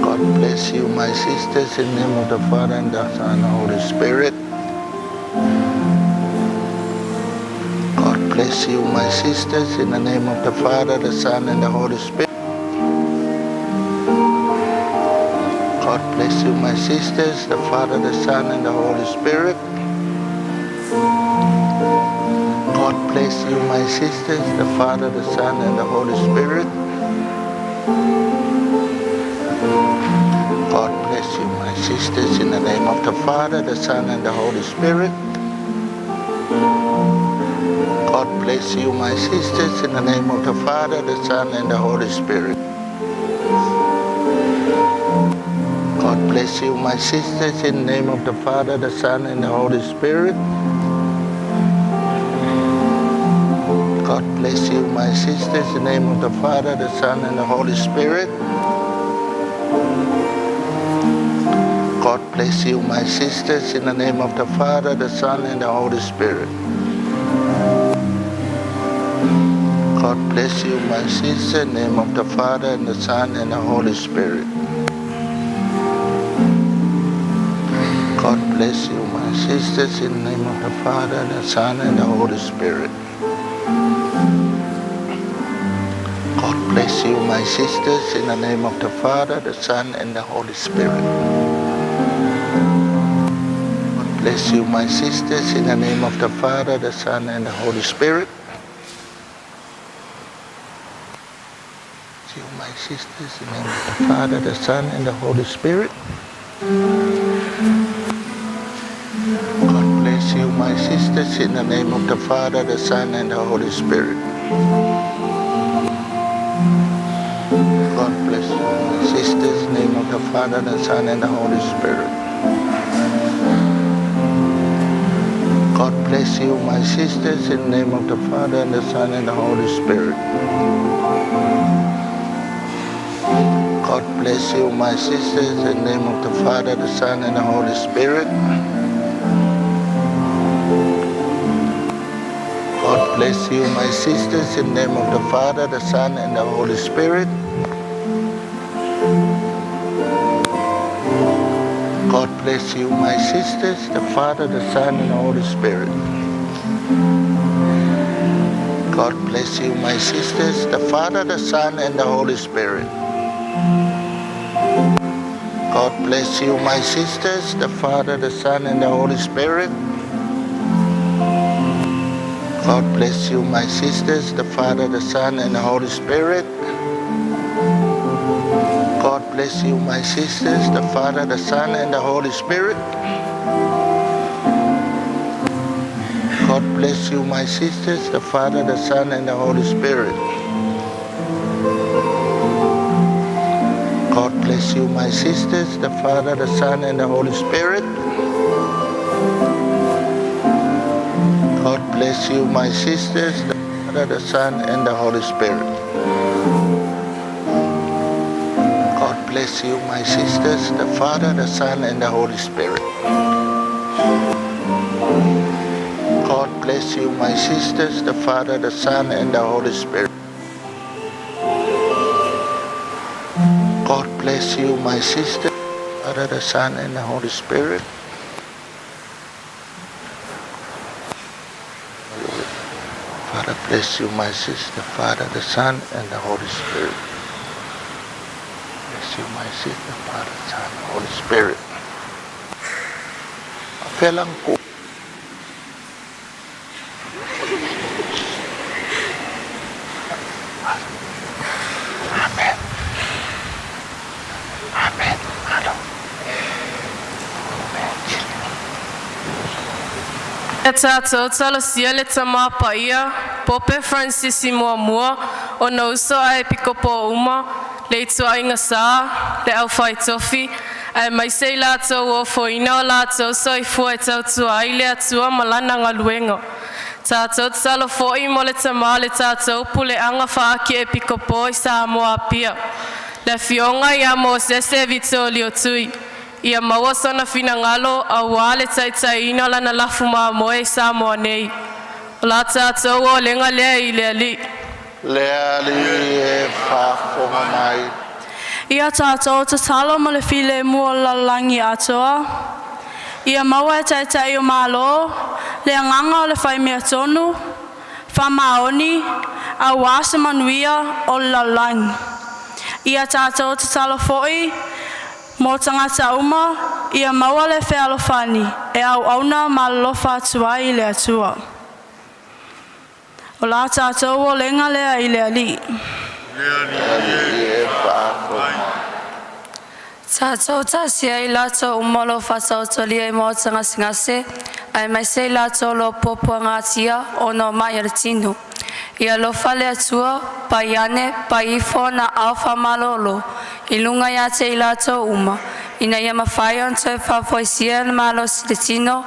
God bless you, my sisters, in the name of the Father, and the Son, and the Holy Spirit. God bless you, my sisters, in the name of the Father, the Son, and the Holy Spirit. God bless you, my sisters, the Father, the Son, and the Holy Spirit. God bless you, my sisters, the Father, the Son, and the Holy Spirit. God bless you, my sisters, in the name of the Father, the Son, and the Holy Spirit. God bless you, my sisters, in the name of the Father, the Son, and the Holy Spirit. God bless you, my sisters, in the name of the Father, the Son, and the Holy Spirit. God bless you, my sisters, in the name of the Father, the Son, and the Holy Spirit. God bless you, my sisters, in the name of the Father, the Son, and the Holy Spirit. God bless you, my sister, in the name of the Father, and the Son, and the Holy Spirit. God bless you, my sisters, in the name of the Father, and the Son, and the Holy Spirit. God bless you, my sisters, in the name of the Father, the Son, and the Holy Spirit. God bless you, my sisters, in the name of the Father, the Son, and the Holy Spirit. You, my sisters, in the name of the Father, the Son, and the Holy Spirit. God bless you, my sisters, in the name of the Father, the Son, and the Holy Spirit. God bless you, my sisters, in the name of the Father, the Son, and the Holy Spirit. God bless you, my sisters, in the name of the Father, and the Son, and the Holy Spirit. God bless you, my sisters, in the name of the Father, the Son, and the Holy Spirit. God bless you, my sisters, in the name of the Father, the Son, and the Holy Spirit. God bless you, my sisters, the Father, the Son, and the Holy Spirit. God bless you, my sisters, the Father, the Son, and the Holy Spirit. God bless you, my sisters, the Father, the Son, and the Holy Spirit. God bless you, my sisters, the Father, the Son, and the Holy Spirit. God bless you, my sisters, the Father, the Son, and the Holy Spirit. God bless you, my sisters, the Father, the Son, and the Holy Spirit. God bless you, my sisters, the Father, the Son, and the Holy Spirit. God bless you, my sisters, the Father, the Son, and the Holy Spirit. God bless you, my sisters, the Father, the Son, and the Holy Spirit. God bless you, my sisters, the Father, the Son, and the Holy Spirit. God bless you, my sister, Father, the Son, and the Holy Spirit. Father, bless you, my sister, Father, the Son, and the Holy Spirit. Bless you, my sister, Father, Son, Holy Spirit. Felang ko. Amen. Amen. Alo. Amen. E tātou talosia le tamā paia, Pope Francis muamua, o na uso a e pikopo uma, le ituaiga sā, le aufai tofi, aemaise i latou ua ofoina o latou soifua e tautua ai le Atua ma lana galuega. Tatou tatalo foʻi mo le tamā le tatou puleaga faakiepikopo i Samoa Apia. Le afioga ia Mosese Vitolio Tui. Ia maua sona finagalo auā le taitaiina o lana lafu mamoe i Samoa nei. O la tatou olega lea i le Alii. Le Alii e faafofoga mai. Ia tātou tatalo mo le filemu o le lalolagi atoa. Ia maua e taitai o Malo, le agaga o le fai mea tonu, faamaoni, auā se manuia o le lalolagi. Ia tātou tatalo foʻi, mo tagata uma, ia maua le fealofani, e auauna ma alolofa atu ai i le Atua. O la tātou olega lea i le Alii. Le Alii e faafofoga. Tatou talosia i latou uma o lo o faataotolia i maota gasegase, aemaise i latou o lo o puapuagatia ona o maʻi o le tino. Ia alofa le Atua, pai ane, pai ifo ona aao faamalōlō, i luga ia te i latou uma, ina ia mafai ona toe faafoisia le malosi i le tino,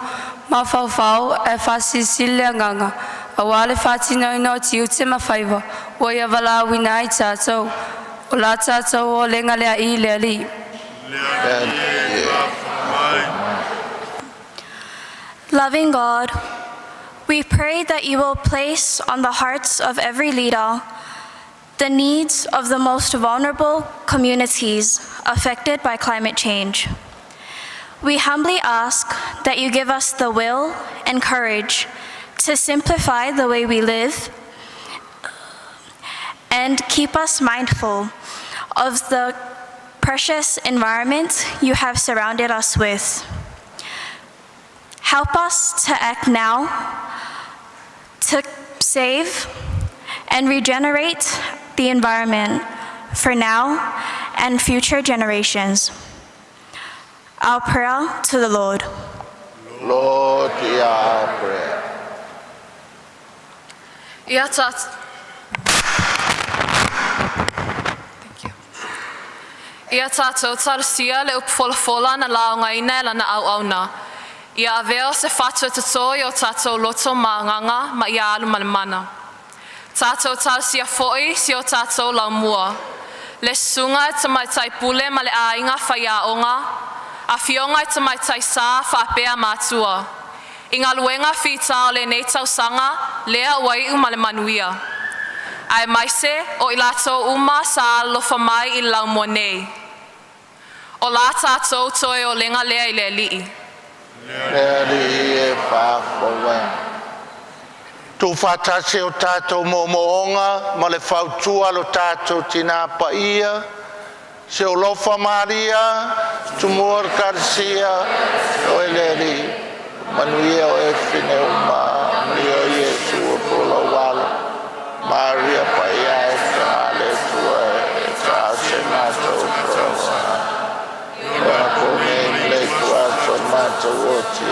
mafaufau ae faasilisili le agaga, auā le faatinoina o tiute ma faiva, ua ia valaauina ai tatou. O la tatou olega lea i le Alii. Le Alii e faafofoga mai. Loving God, we pray that you will place on the hearts of every leader the needs of the most vulnerable communities affected by climate change. We humbly ask that you give us the will and courage to simplify the way we live and keep us mindful of the precious environment you have surrounded us with. Help us to act now to save and regenerate the environment for now and future generations. Our prayer to the Lord. Lord, hear our prayer. Ia tā... Thank you. Ia tātou talosia le upufolafola na laogaina e lana auauna. Ia avea o se fatu e totō i o tātou loto ma agaga ma ia alu ma le mana. Tatou talosia foʻi si o tatou laumua. Le susuga i tamaitai pule ma le aiga faiaoga, afioga i tamaitai sā faapea matua. I galuega fitā o lenei tausaga lea ua iu ma le manuia. Aemaise o i latou uma sa alolofa mai i le laumua nei. O la tatou toe olega lea i le Alii. Le Alii e faafofoga. Tuufaatasi o tatou moomooga ma le fautua lo tatou Tinā Paia, se o lofa Maria, tumua o le Ekalesia, oe le Alii, manuia oe fine uma, manuia o Iesu o po alo. Maria paia e te le tua e ta se matou. Matou oti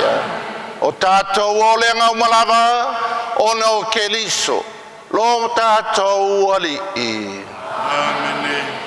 O tatou o le aga uma lava ona o Keriso lo tatou Alii. Amene.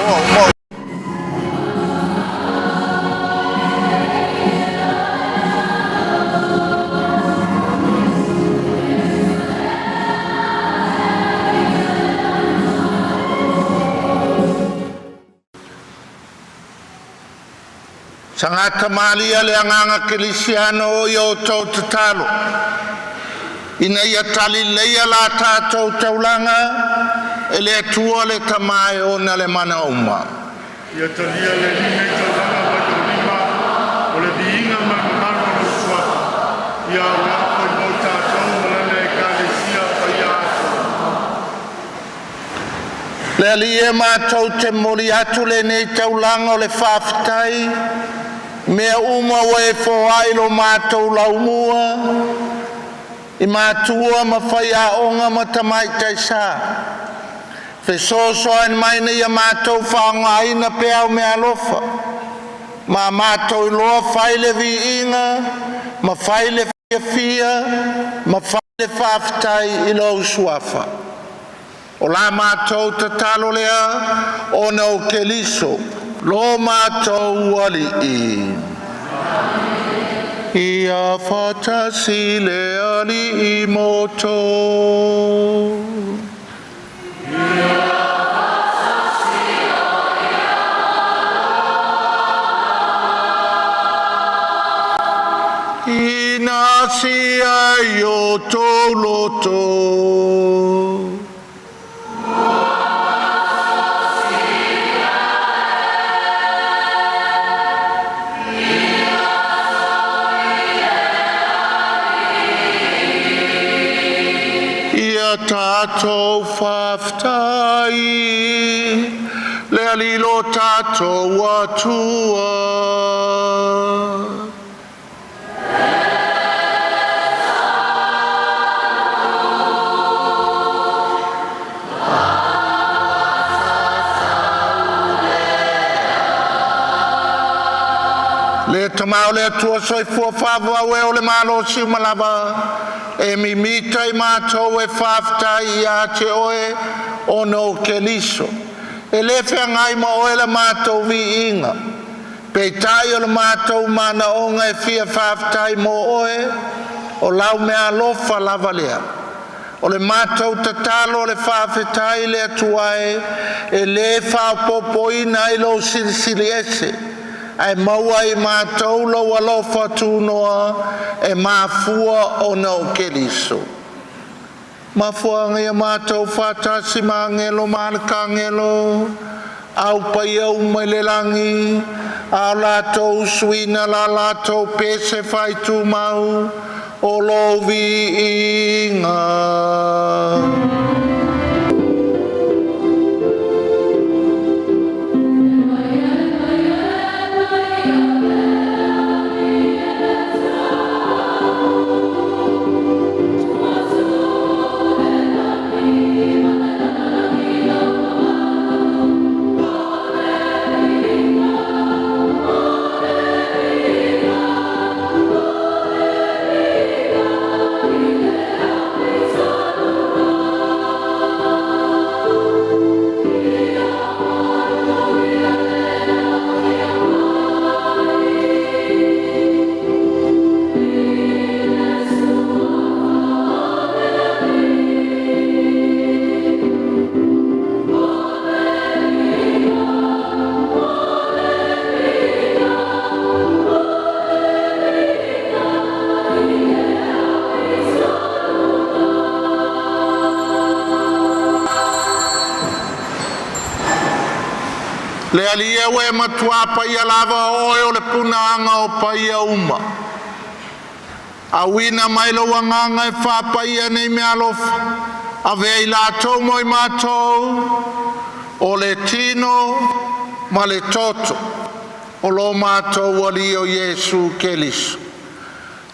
Uma. Sagata malia le agaga kerisiano i o outou tatalo, ina ia talileia la tatou taulaga e le Atua le Tamā e ona le mana uma. Ia talia e le Alii nei taulaga mai ou lima, o le viiga ma le mamalu o lou Suafa, ia auā foi mo i tatou ma lana Ekalesia paia atoa. Le Alii e, matou te momoli atu lenei taulaga o le faafetai, mea uma ua e foai lo matou laumua i matua ma faiaoga ma tamaitai sa. Fesoasoani mai ina ia matou faaaogaina pea au meaalofa, ma matou iloa fai le viiga ma fai le fiafia ma fai le faafetai i lou Suafa. O la matou tatalo lea ona o Keriso Lo matou Alii. Ia faatasi le Alii ma outou. Ina sia i o outou loto. Ia tatou faafetai le Alii lo tatou Atua. Le tamā o le Atua soifua faavavau e o le malosi uma lava, e mimita i matou e faafetai ia te oe ona o Keriso. E le feagai ma oe le matou viiga, peitai o le matou manaoga e fia faafetai mo oe, o lau meaalofa lava lea. O le matou tatalo o le faafetai i le Atua e, e le faaopoopoina ai lou Silisili Ese, ae maua e i matou lou alofa tunoa e mafua ona o Keriso. Mafuaaga ia matou faatasi ma agelo ma alakagelo, au paia uma i le lagi, a o latou usuina la latou pese faaitumau, o lou viiga. Le Alii e ua e matuā paia lava o oe o le punaaga o paia uma. Auina mai lou agaga e faapaia nei meaalofa, avea i latou mo i matou, o le tino ma le toto o lo matou Alii o Iesu Keriso.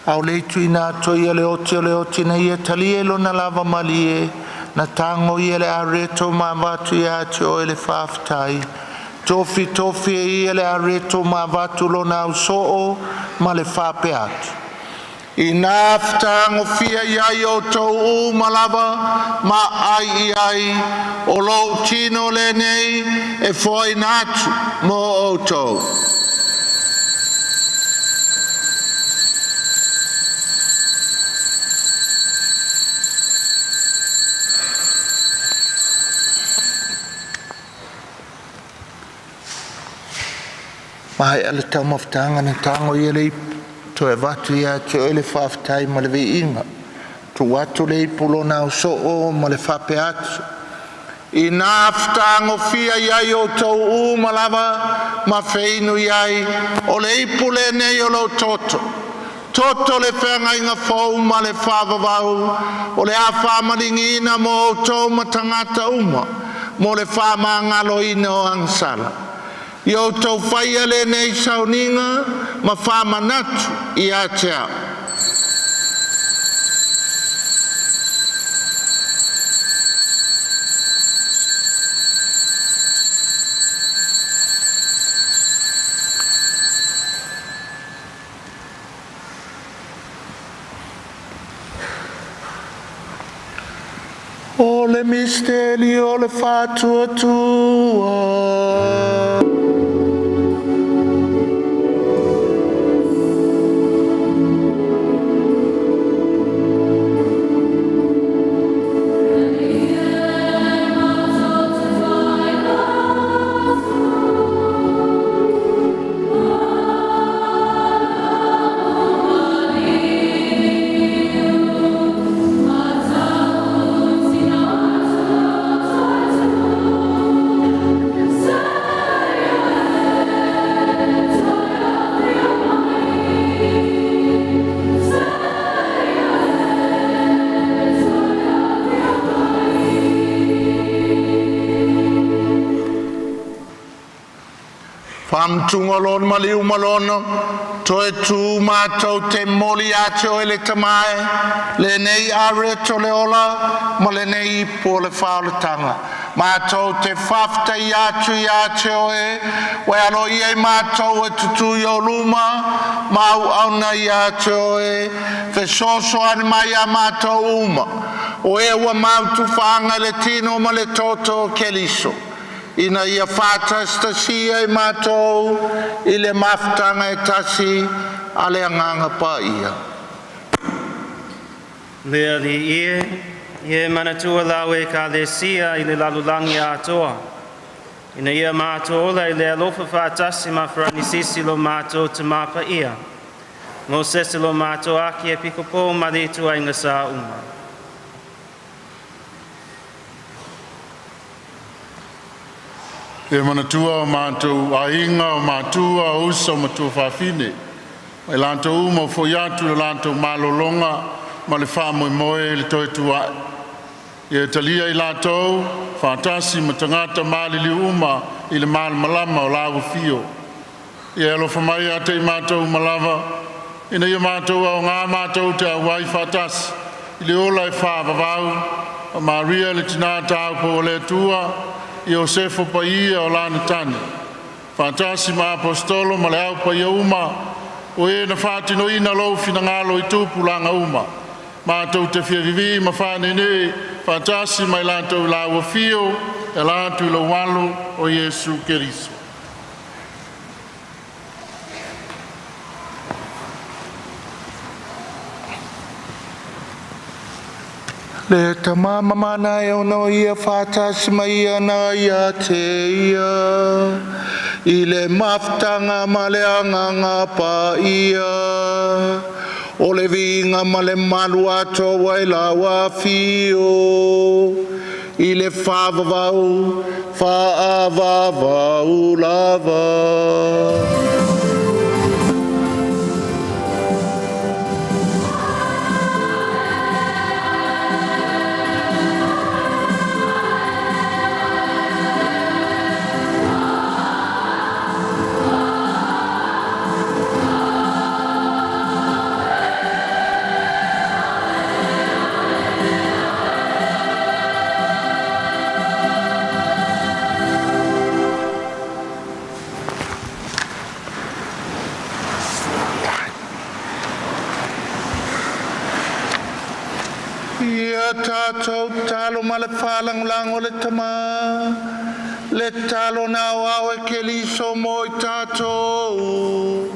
A o le i tuuina atu ai ia le oti o le oti na ia talia i lona lava malie, na tago ia le areto ma avatu ia te oe le faafetai. Tofitofi e ia le areto ma avatu lona ausoo ma le faapea atu. Ina fetagofia i ai outou uma lava ma ai i ai, o lou tino lenei e foaina atu mo outou. Maea le taumafataga na tago ia le ipu, toe avatu ia te oe le faafetai ma le viiga. Tuu atu le ipu lona ausoo ma le faapea atu. Ina fetagofia i ai outou uma lava ma feinu i ai, o le ipu lenei o lou toto. Toto le feagaiga fou ma le faavavau, o le a faamaligiina mo outou ma tagata uma, mo le faamagaloina o agasala. Ia outou faia lenei sauniga ma faamanatu ia te au. O le misteli o le faatuatua. Faamutuga o lona maliu ma lona toe tu matou te momoli ia te Oe le Tama e, lenei areto o le ola ma lenei ipu o le faaolataga. Matou te faafetaia atu ia te Oe, ua e aloaia i matou e tutu i ou luma ma auauna ia te Oe, fesoasoani mai ia matou uma, o e ua mautufaga i le tino ma le toto o Keriso, ina ia faatasitasia i matou i le mafutaga e tasi a le Agaga Paia. Le Alii e, ia e manatua lau Ekalesia i le lalolagi atoa. Ina ia matou ola i le alofa faatasi ma Faranisisi lo matou Tamā Paia, Mosese lo matou Akiepikopo ma le ituaiga sa uma. E manatua o matou aiga, o matua, o uso, o matua fafine, ma i latou uma ua foi atu i le latou malologa ma le faamoemoe i le toe tuai. Ia e talia i latou faatasi ma tagata maliliu uma i le malamalama o lau afio. Ia e alofa mai ia te i matou uma lava, ina ia matou aoga matou te auai faatasi i le ola e faavavau, ma Maria le Tina Taupou o le Atua, Iosefa paia o lana tane, faatasi ma Aposetolo ma le au paia uma, o e na faatinoina lou finagalo i tupulaga uma. Matou te fia vivii ma faaneenee faatasi ma i latou i lau afio e ala atu i lou Alo o Iesu Keriso. Le Tama mamana e ono ia faatasi mai ia na ia te ia, i le mafutaga ma le Agaga Paia, o le viiga ma le mamalu atoa i lau Afio, i le faavavau, faavavau lava. Ia tatou tatalo ma le faalagolago i le Tama, le tatalo na aoao e Keriso mo i tatou.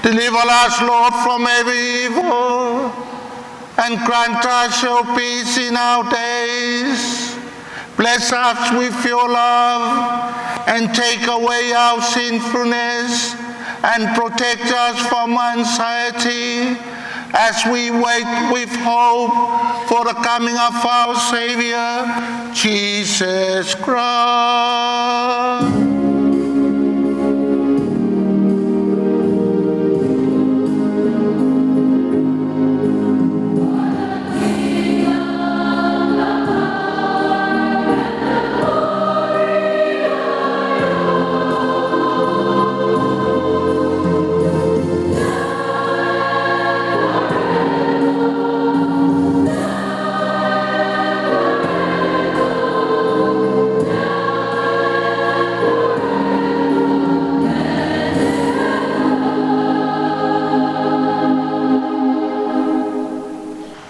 Deliver us, Lord, from every evil, and grant us your peace in our days. Bless us with your love, and take away our sinfulness, and protect us from anxiety, as we wait with hope for the coming of our Savior, Jesus Christ.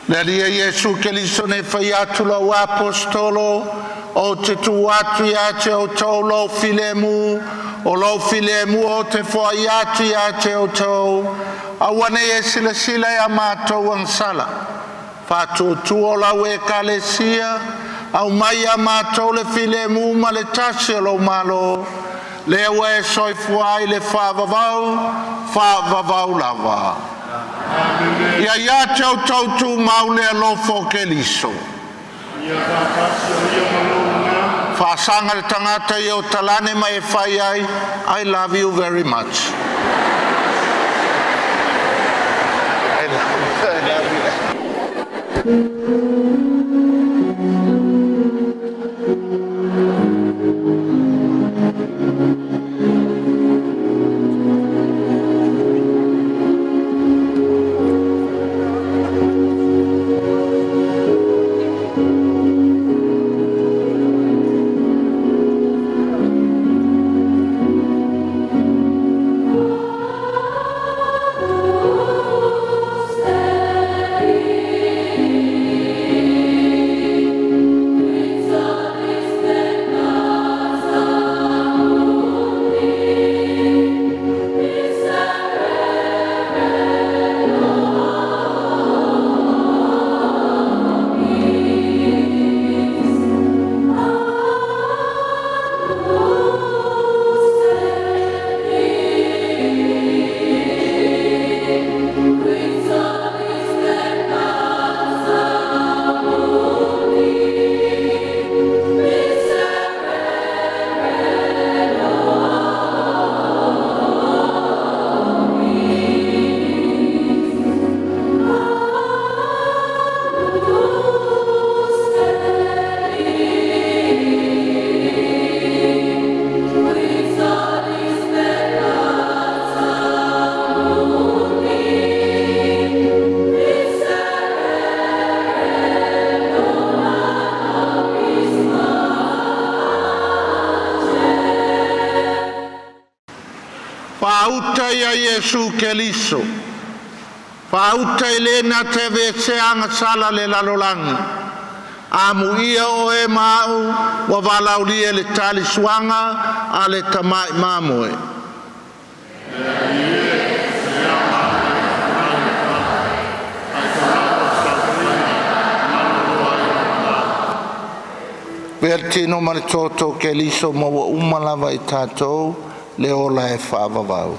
Le Alii e Iesu Keriso na e faia atu lau aposetolo, ou te tuu atu ia te outou lou filemu, o lou filemu ou te foaia atu ia te outou. Aua ne i e silasila i a matou agasala, faatuatua o lau Ekalesia, aumai ia matou le filemu ma le tasi o lou Malo, lea ua e soifua ai i le faavavau, faavavau lava. Ia ia te outou tumau le alofa o Keriso. Faasaga i le tagata i ou talane ma e fai ai, I love you very much. I love, I love you. Faauta ia Iesu Keriso, faauta e le na te aveesea agasala a le lalolagi. Amuia oe ma a'u ua valaaulia i le talisuaga a le Tama'i Mamoe. Avea le Tino ma le Toto o Keriso ma ua uma lava i tatou le ola e faavavau.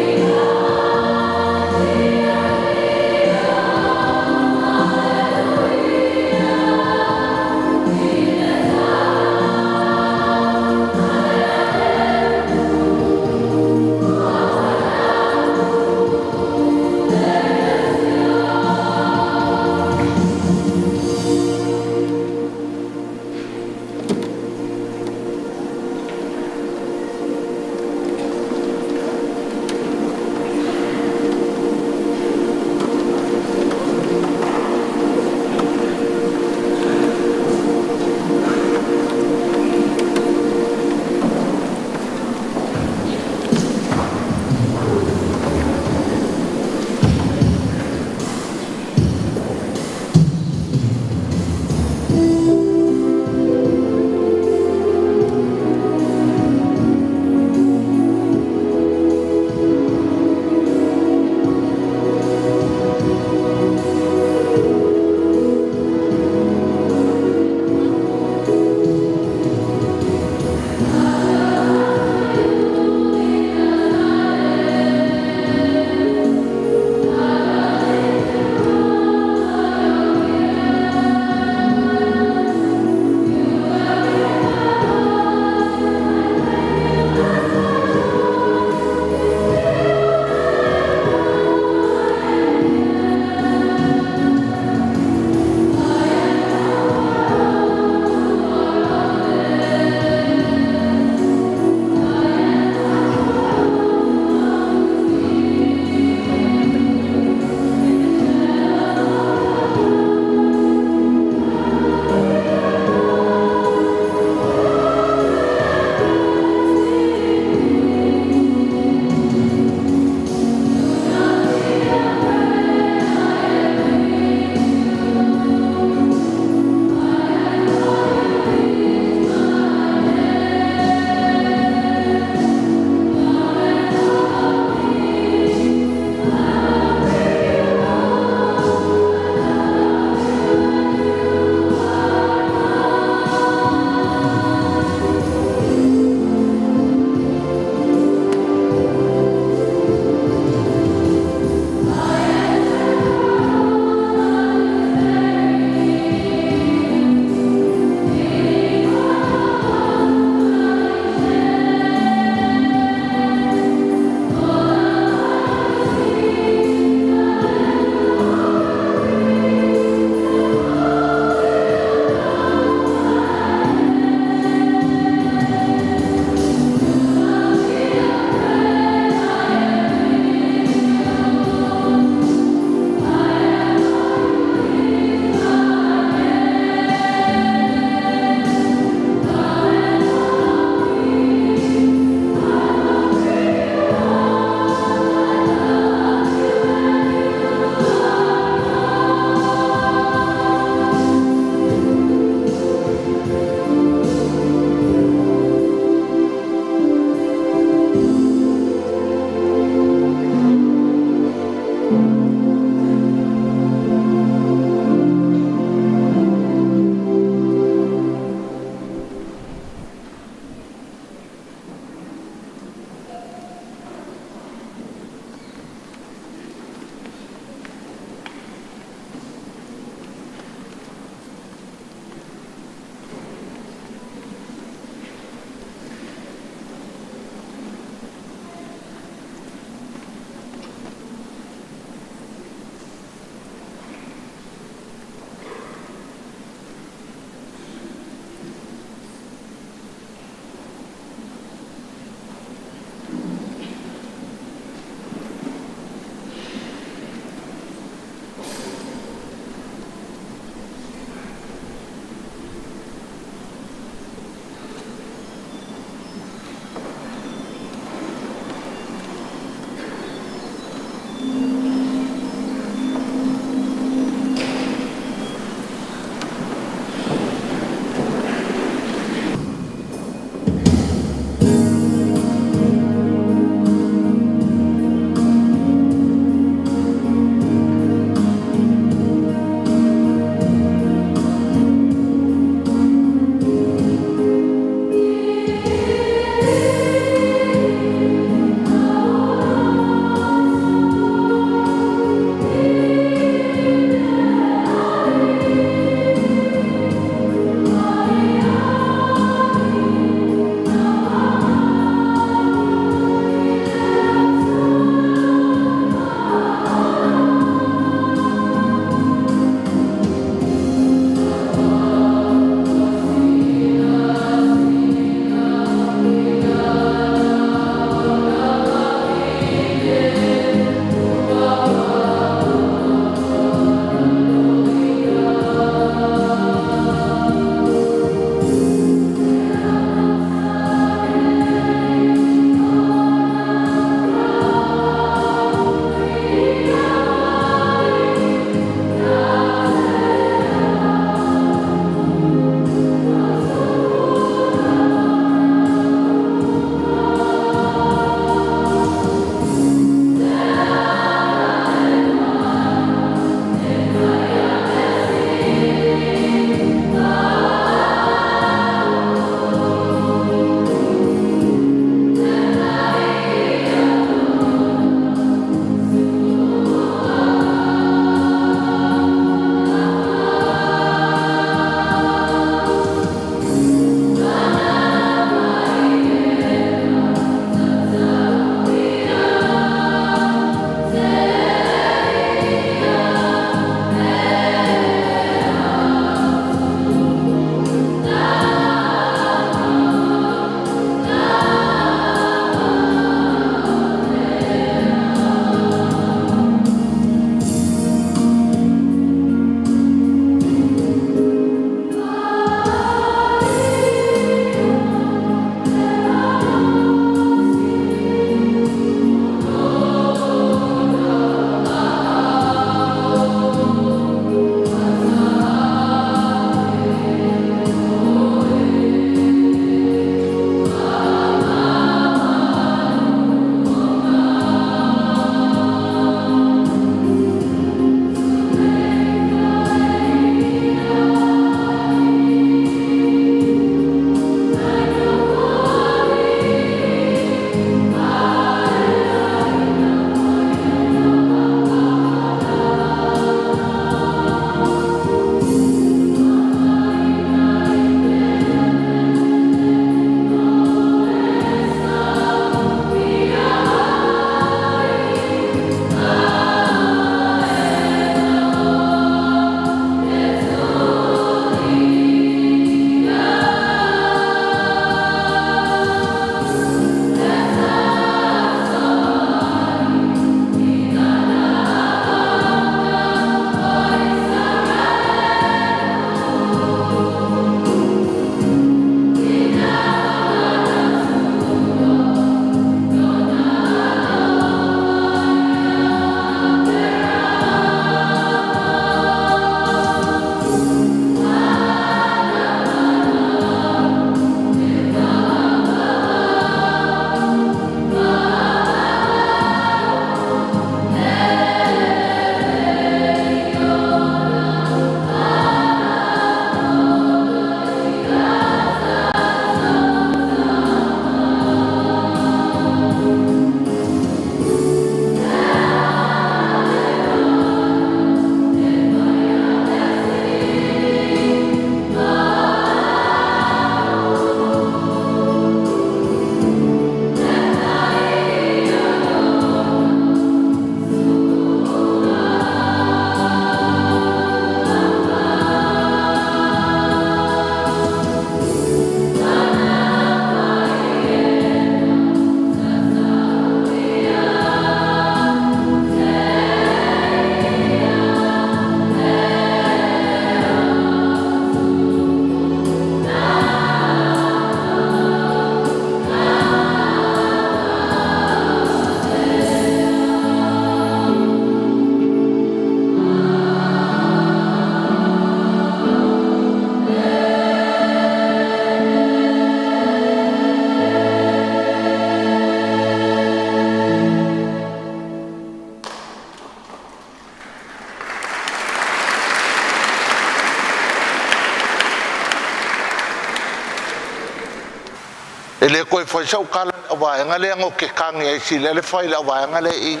E le koe fai sau kala le vaega lea ngo ke kangi ai sila le fai le vaega le i.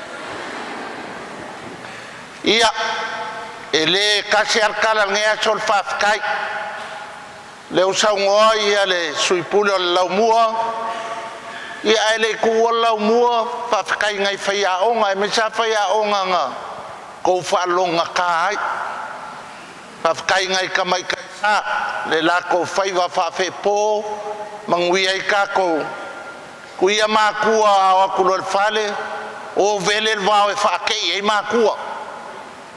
Ia, e le kasi al kala ngea sol faafetai. Le usaugoa ia le suipule o le laumua, ia ae le kuua le laumua, faafetai ngai faiaoga, e mesa faiaoga nga kou faalogogata ai. Faafetai ngai tamaitaisa le latou faiva faafepo manuia ai tatou. Kuia matua ao atu loa i le fale, o vele le vao e faatei ai matua.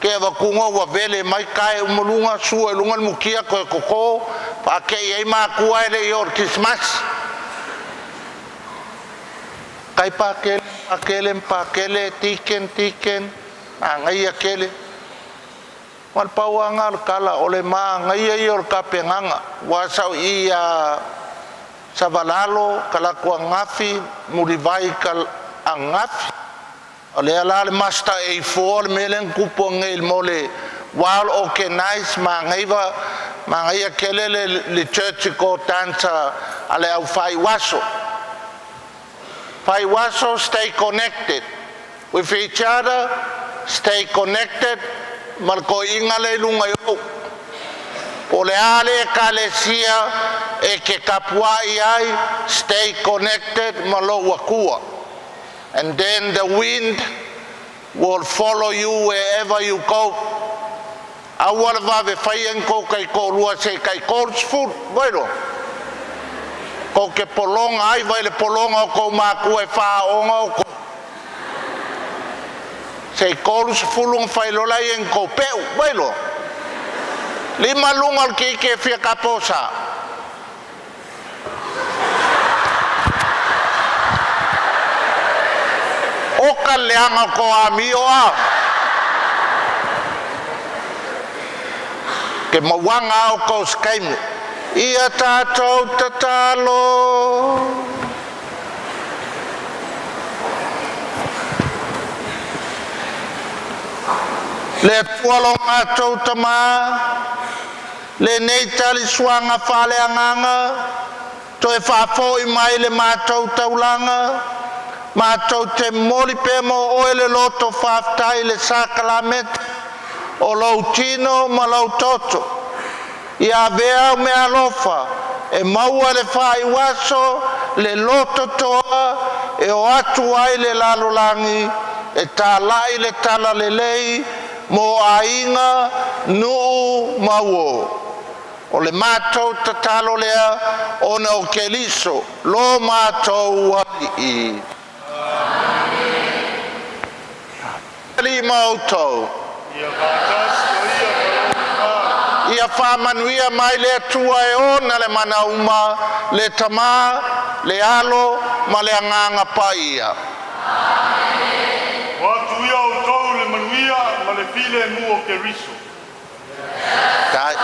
Ke avatuga ua vele mai tae uma luga, sua i luga le mutia toe toto, faatei ai matua e le i oo i le Kerisimasi. Tai pakele, pakele ma pakele, tiken, tiken, magaia tele. Ma le pauaga o le tala o le magaia ia o le tapenaga, ua sau i a Savalalo, talaatu ananafi, Mulivai ananafi. O lea la le Master A4 le mea lea na tupu nei mo le well organized magaiva magaia tele le liturgical dance a le au faiuaso. Faiuaso, stay connected with each other, stay connected ma le toeaina lea i luga i o. Po o le a le ekalesia e te tapuai ai, stay connected ma lou Atua. And then the wind will follow you wherever you go. Aua le vave faia ni tou taitoalua se i tai 30, vai loa. Tou te pologa ai vai le pologa o tou matua e faaooga outou. Se i 30 ona fai loa lea ni tou peu, vai loa. Lima luga o le keiki e fia taposa. Oka le leaga o tou amio a. Ke mauaga au tou skaimu. Ia tatou tatalo. Le Atua lo matou Tamā, lenei talisuaga faaleagaga toe faafoi mai le matou taulaga, matou te momoli pea mo oe le loto faafetai i le sakalameta o lou tino ma lou toto. Ia avea au meaalofa e maua e le faaiuaso le loto toa e o atu ai le lalolagi e talai le talalelei mo aiga, nuu ma uo. O le matou tatalo lea ona o Keriso lo matou Alii. Alii ma outou. Ia faamanuia mai le Atua e ona le mana uma, le Tamā, le Alo ma le Agaga Paia. O atu ia outou le manuia ma le filemu o Keriso. Tai.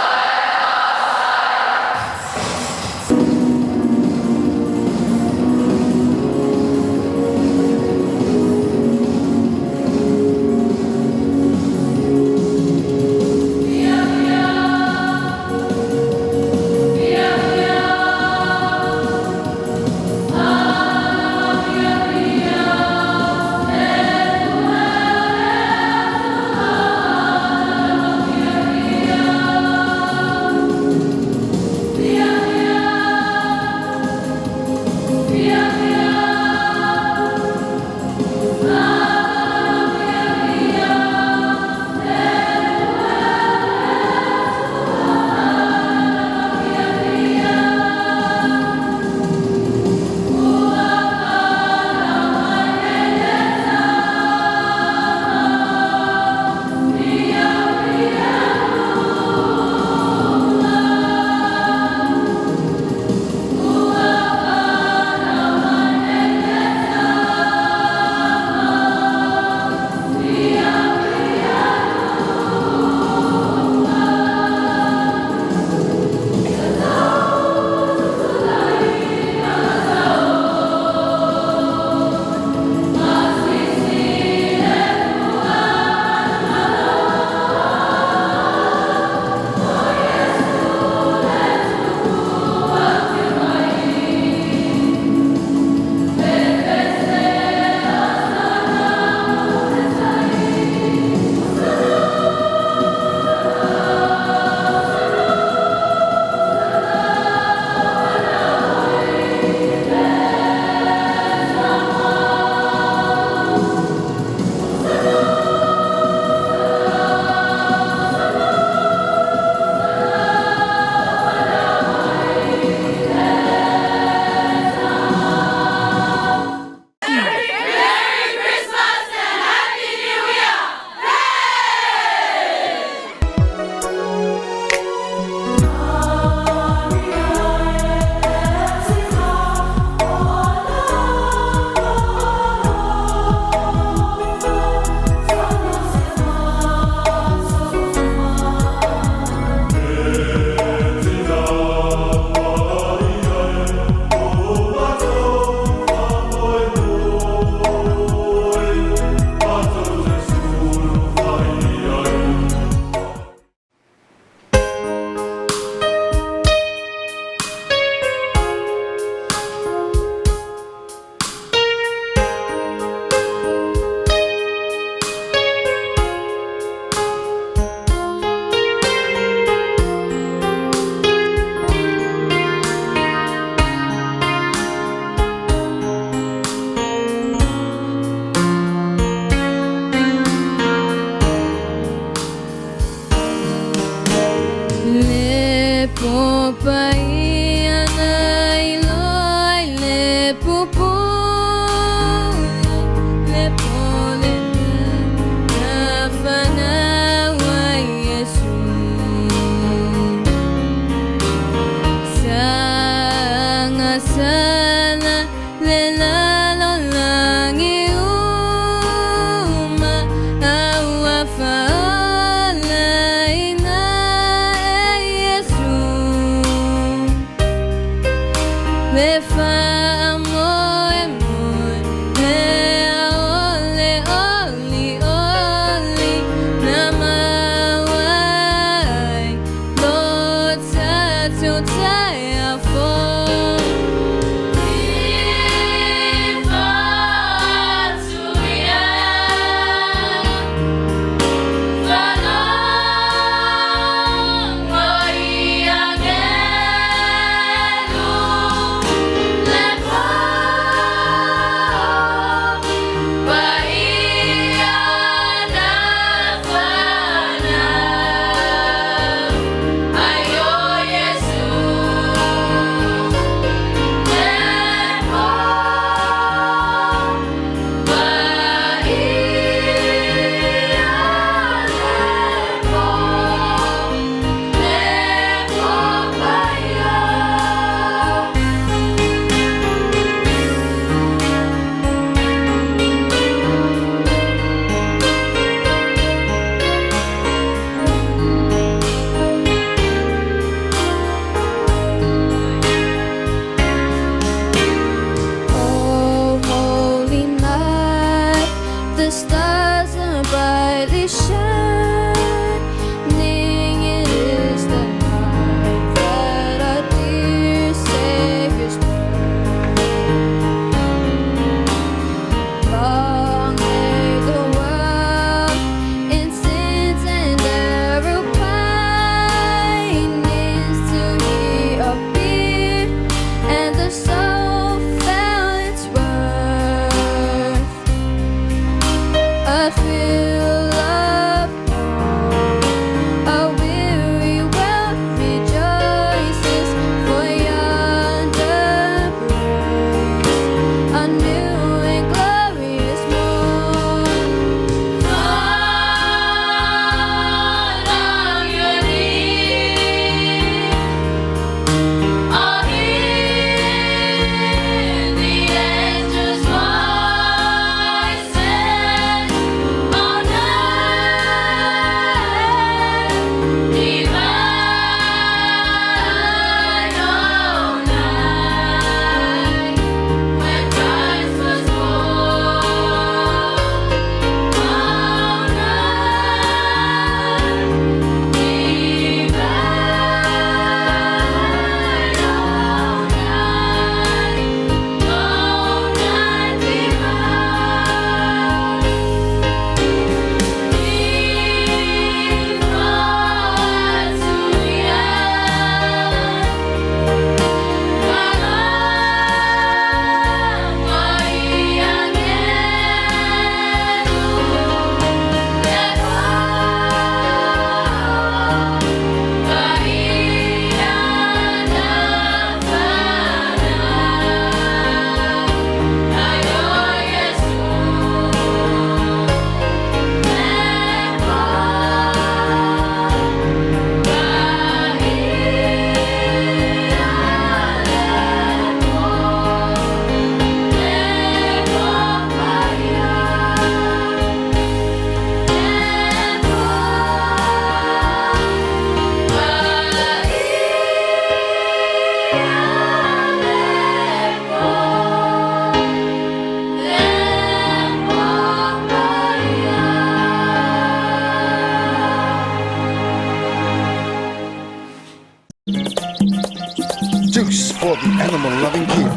the animal-loving Kiwi.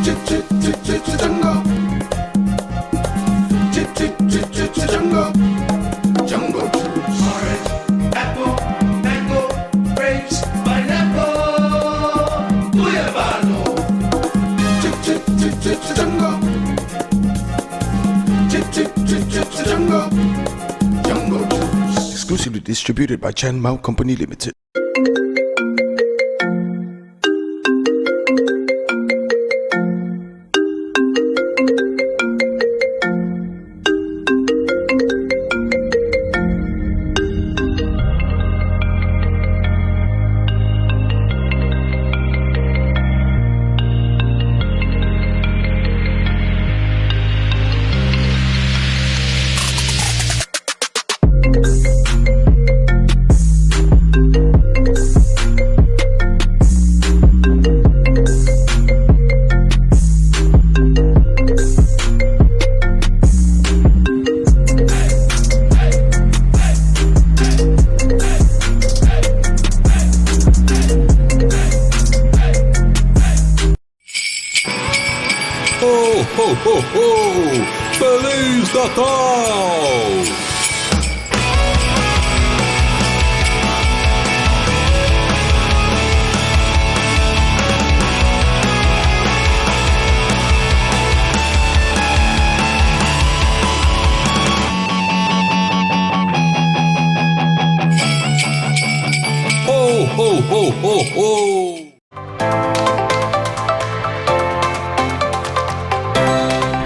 Jungle. Jungle. Jungle juice. Orange, apple, mango, grapes, pineapple, guyabano. Jungle. Jungle. Jungle juice. Exclusively distributed by Chan Mao Company Limited. Ho, ho, ho, ho! Feliz Natal! Ho, ho, ho, ho, ho!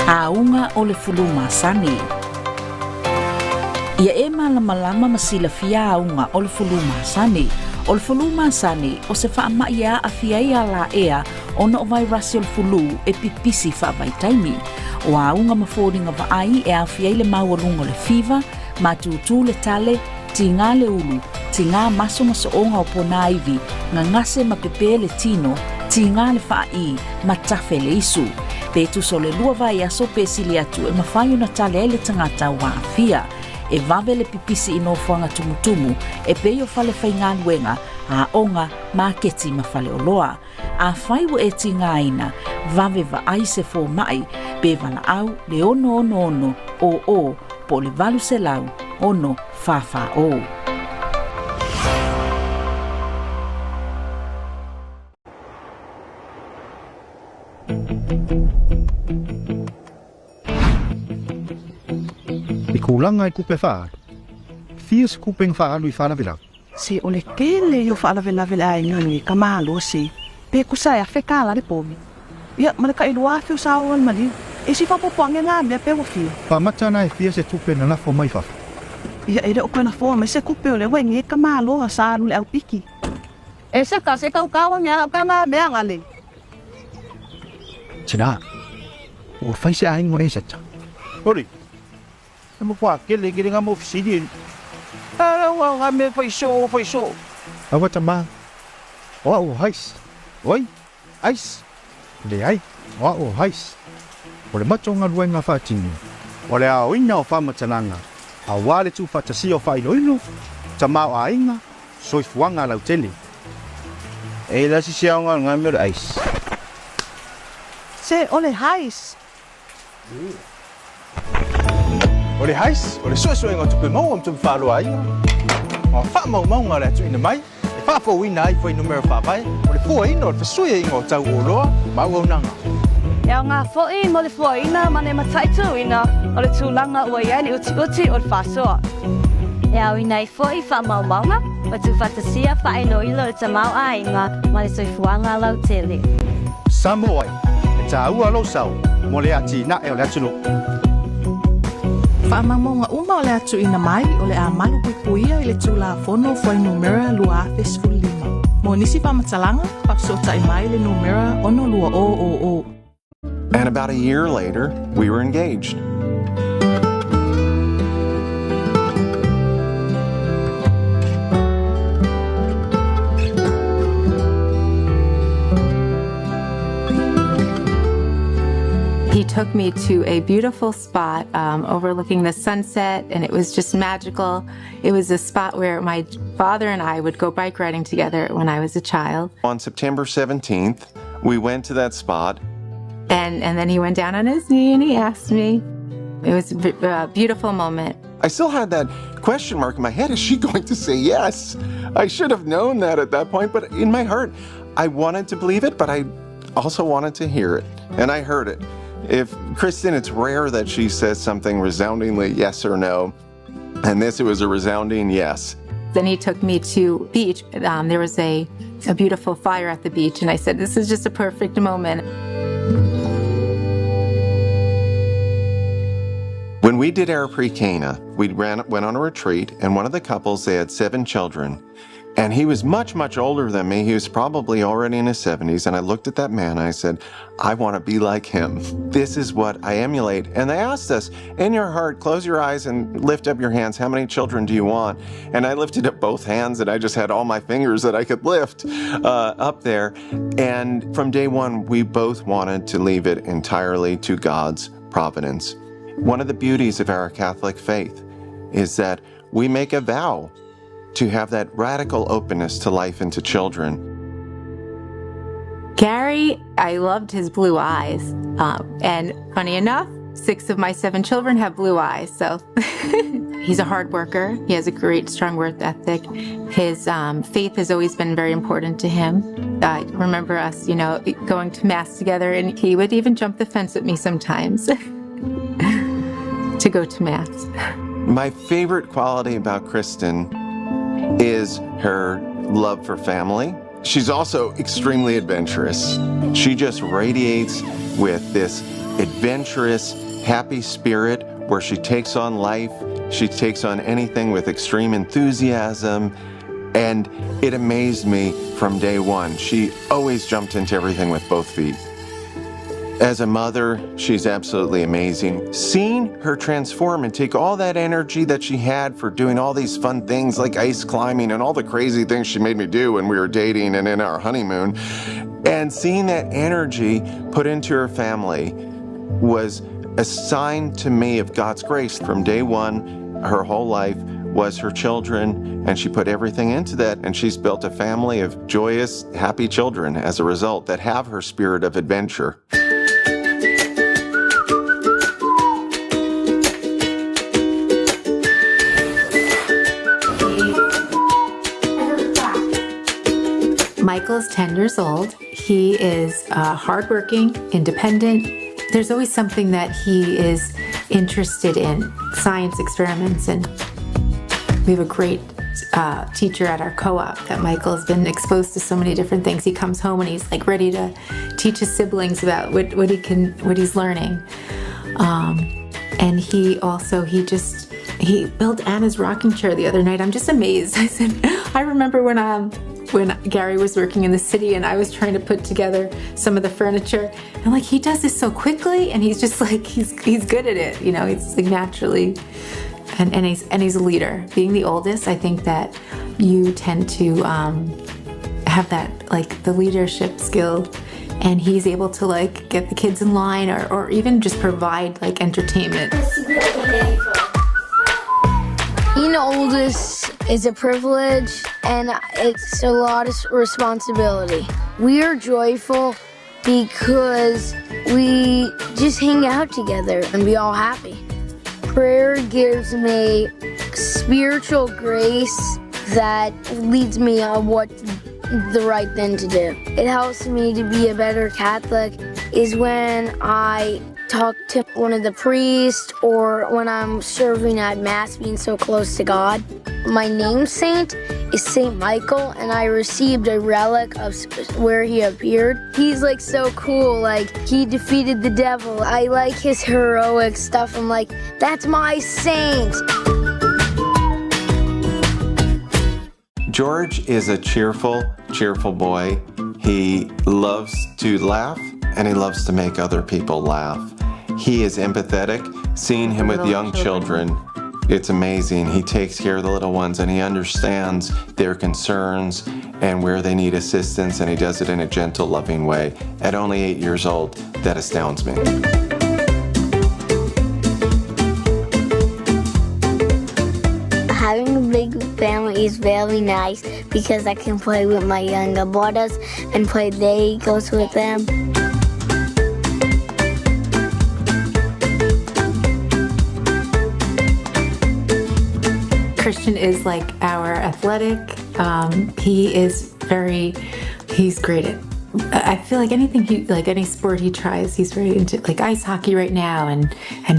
Auga o le fulu masani. Ia e malamalama ma silafia auga o le fulu masani. O le fulu masani o se faamaʻi e aafia ai alaea ona o vairasi o le fulu e pipisi faavaitaimi. O auga ma foliga vaai e aofia ai le maualuga o le fiva, matutū le tale, tigā le ulu, tigā maso ma soʻoga o ponāivi, gagase ma pepē le tino, tigā le faaʻī ma tafe le isu. Pe tusa o le 2 vaiaso pe sili atu e mafai ona tale ai le tagata ua aafia. E vave le pipisi i nofoaga tumutumu e pei o fale faigaluega, aoga, maketi ma faleoloa. Afai ua e tigaina, vave vaai se fomaʻi pe valaau le 666 00 po o le 800 6 44 o. I kulaga i tupe faaalu. Fia se kupega faaalu i faalavelave. Se o le tele ia o faalavelave i le aiga nei ka malosi, pe tusa e afe tala le povi. Ia, ma le tai 2,000 o saoa le maliu. E si faaopoopo ane na mea pe ua fia. Faamata ana e fia se tupe na lafo mai fafo. Ia, e le o koe na foa mai se kupe o le ua e ka malo a sa alu le aupiki. E se ka se kaukau ane au ka ngā mea ngā le. Tina, ua fai se aiga o Esata. Ori, e mo kwa kele kele ngā mo fisili. Ara ua ngā me fai so, fai so. Aua tamā, o au o hais. Oi, ais. Leai, o au o hais. O le matou galuega faatino. O le aoina o faamatalaga, auā le tuufaatasia o faailoilo, tamaoaiga, soifuaga lautele. E la sisi aoga o le mea o le ais. Se o le hais. O le hais, o le suesuega o tupe maua ma tupe faaloaina. Ma faamaumauga o le a tuuina mai, e faafouina ai fuainumera faavae, o le fuaina o le fesuiaiga o tau o oloa ma auaunaga. E aogā foʻi mo le fuaina ma le mataituina o le tulaga ua i ai le utiuti o le faasoa. E aoina ai foʻi faamaumauga ma tuufaatasia faailoilo o le tamaoaiga ma le soifuaga lautele. Samoa e, e tāua lou sao mo le atinae o le atunuu. Faamaumauga uma o le a tuuina mai o le a malupuipuia i le Tulafono Fuainumera 2015. Mo nisi faamatalaga, faafesootai mai i le numera 62000. And about a year later, we were engaged. He took me to a beautiful spot overlooking the sunset, and it was just magical. It was a spot where my father and I would go bike riding together when I was a child. On September 17th, we went to that spot. And then he went down on his knee and he asked me. It was a beautiful moment. I still had that question mark in my head. Is she going to say yes? I should have known that at that point, but in my heart, I wanted to believe it, but I also wanted to hear it, and I heard it. If Kristen, it's rare that she says something resoundingly yes or no, and this, it was a resounding yes. Then he took me to beach. There was a beautiful fire at the beach, and I said, this is just a perfect moment. When we did our pre-Cana, we went on a retreat, and one of the couples, they had 7 children. And he was much, much older than me. He was probably already in his 70s. And I looked at that man and I said, I want to be like him. This is what I emulate. And they asked us, in your heart, close your eyes and lift up your hands. How many children do you want? And I lifted up both hands and I just had all my fingers that I could lift up there. And from day one, we both wanted to leave it entirely to God's providence. One of the beauties of our Catholic faith is that we make a vow to have that radical openness to life and to children. Gary, I loved his blue eyes. And funny enough, 6 of my 7 children have blue eyes, so he's a hard worker. He has a great, strong work ethic. His faith has always been very important to him. I remember us, you know, going to Mass together, and he would even jump the fence with me sometimes to go to Mass. My favorite quality about Kristen is her love for family. She's also extremely adventurous. She just radiates with this adventurous, happy spirit where she takes on life, she takes on anything with extreme enthusiasm, and it amazed me from day one. She always jumped into everything with both feet. As a mother, she's absolutely amazing. Seeing her transform and take all that energy that she had for doing all these fun things like ice climbing and all the crazy things she made me do when we were dating and in our honeymoon, and seeing that energy put into her family was a sign to me of God's grace. From day one, her whole life was her children, and she put everything into that, and she's built a family of joyous, happy children as a result that have her spirit of adventure. Michael is 10 years old. He is hardworking, independent. There's always something that he is interested in, science experiments, and we have a great teacher at our co-op that Michael's been exposed to so many different things. He comes home and he's like ready to teach his siblings about what he's learning. And he also, he built Anna's rocking chair the other night. I'm just amazed. I said, I remember when Gary was working in the city and I was trying to put together some of the furniture. I'm like, he does this so quickly, and he's just like, he's good at it, you know, he's like naturally, and he's a leader. Being the oldest, I think that you tend to have that, like, the leadership skill, and he's able to like get the kids in line or even just provide like entertainment. Being the oldest is a privilege, and it's a lot of responsibility. We are joyful because we just hang out together and be all happy. Prayer gives me spiritual grace that leads me on what the right thing to do. It helps me to be a better Catholic is when I talk to one of the priests or when I'm serving at Mass, being so close to God. My name saint is Saint Michael, and I received a relic of where he appeared. He's like so cool, like he defeated the devil. I like his heroic stuff. I'm like, that's my saint. George is a cheerful, cheerful boy. He loves to laugh and he loves to make other people laugh. He is empathetic. Seeing him with young children, it's amazing. He takes care of the little ones and he understands their concerns and where they need assistance, and he does it in a gentle, loving way. At only 8 years old, that astounds me. It's very nice because I can play with my younger brothers and play Legos with them. Christian is like our athletic. He is very, he's great at, I feel like anything he, like any sport he tries, he's very into, like ice hockey right now and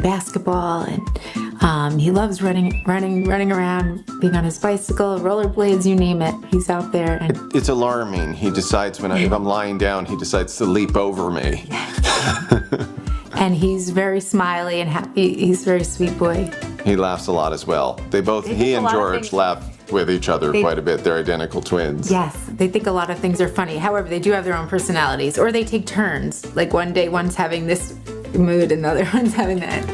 basketball, and he loves running around, being on his bicycle, rollerblades, you name it. He's out there. And it's alarming. He decides when if I'm lying down, he decides to leap over me. And he's very smiley and happy. He's a very sweet boy. He laughs a lot as well. They both, he and George laugh with each other quite a bit. They're identical twins. Yes, they think a lot of things are funny. However, they do have their own personalities, or they take turns. Like one day one's having this mood and the other one's having that.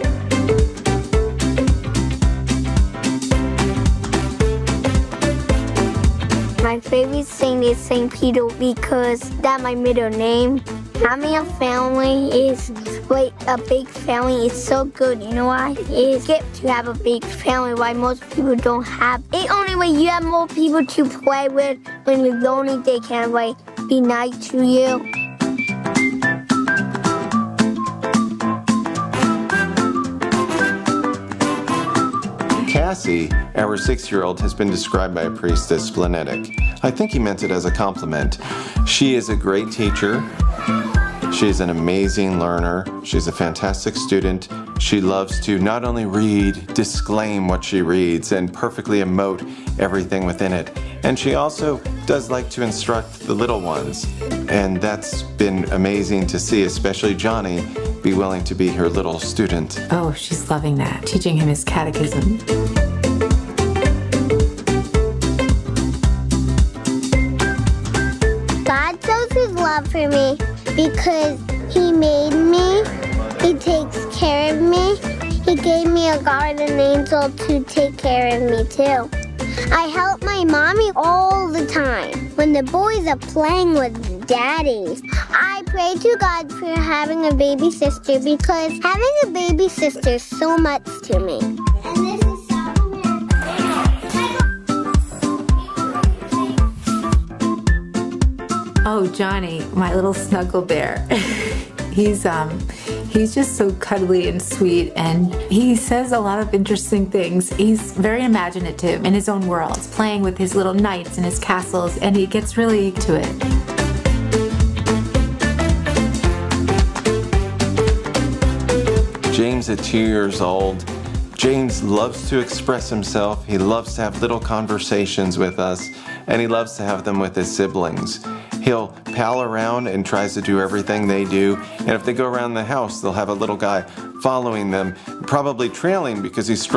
My favorite saint is Saint Peter because that's my middle name. Having a family is like a big family is so good. You know why? It's good to have a big family. Why most people don't have. It only way you have more people to play with. When you're lonely, they can like be nice to you. Cassie, our 6-year-old, has been described by a priest as splenetic. I think he meant it as a compliment. She is a great teacher. She's an amazing learner. She's a fantastic student. She loves to not only read, disclaim what she reads, and perfectly emote everything within it. And she also does like to instruct the little ones. And that's been amazing to see, especially Johnny, be willing to be her little student. Oh, she's loving that, teaching him his catechism. God shows his love for me because he made me, he takes care of me, he gave me a guardian angel to take care of me too. I help my mommy all the time when the boys are playing with daddy. I pray to God for having a baby sister because having a baby sister is so much to me. And this is South America. Oh, Johnny, my little snuggle bear. He's just so cuddly and sweet, and he says a lot of interesting things. He's very imaginative in his own world, playing with his little knights and his castles, and he gets really to it. James at 2 years old, James loves to express himself. He loves to have little conversations with us, and he loves to have them with his siblings. He'll pal around and tries to do everything they do. And if they go around the house, they'll have a little guy following them, probably trailing because he's struggling.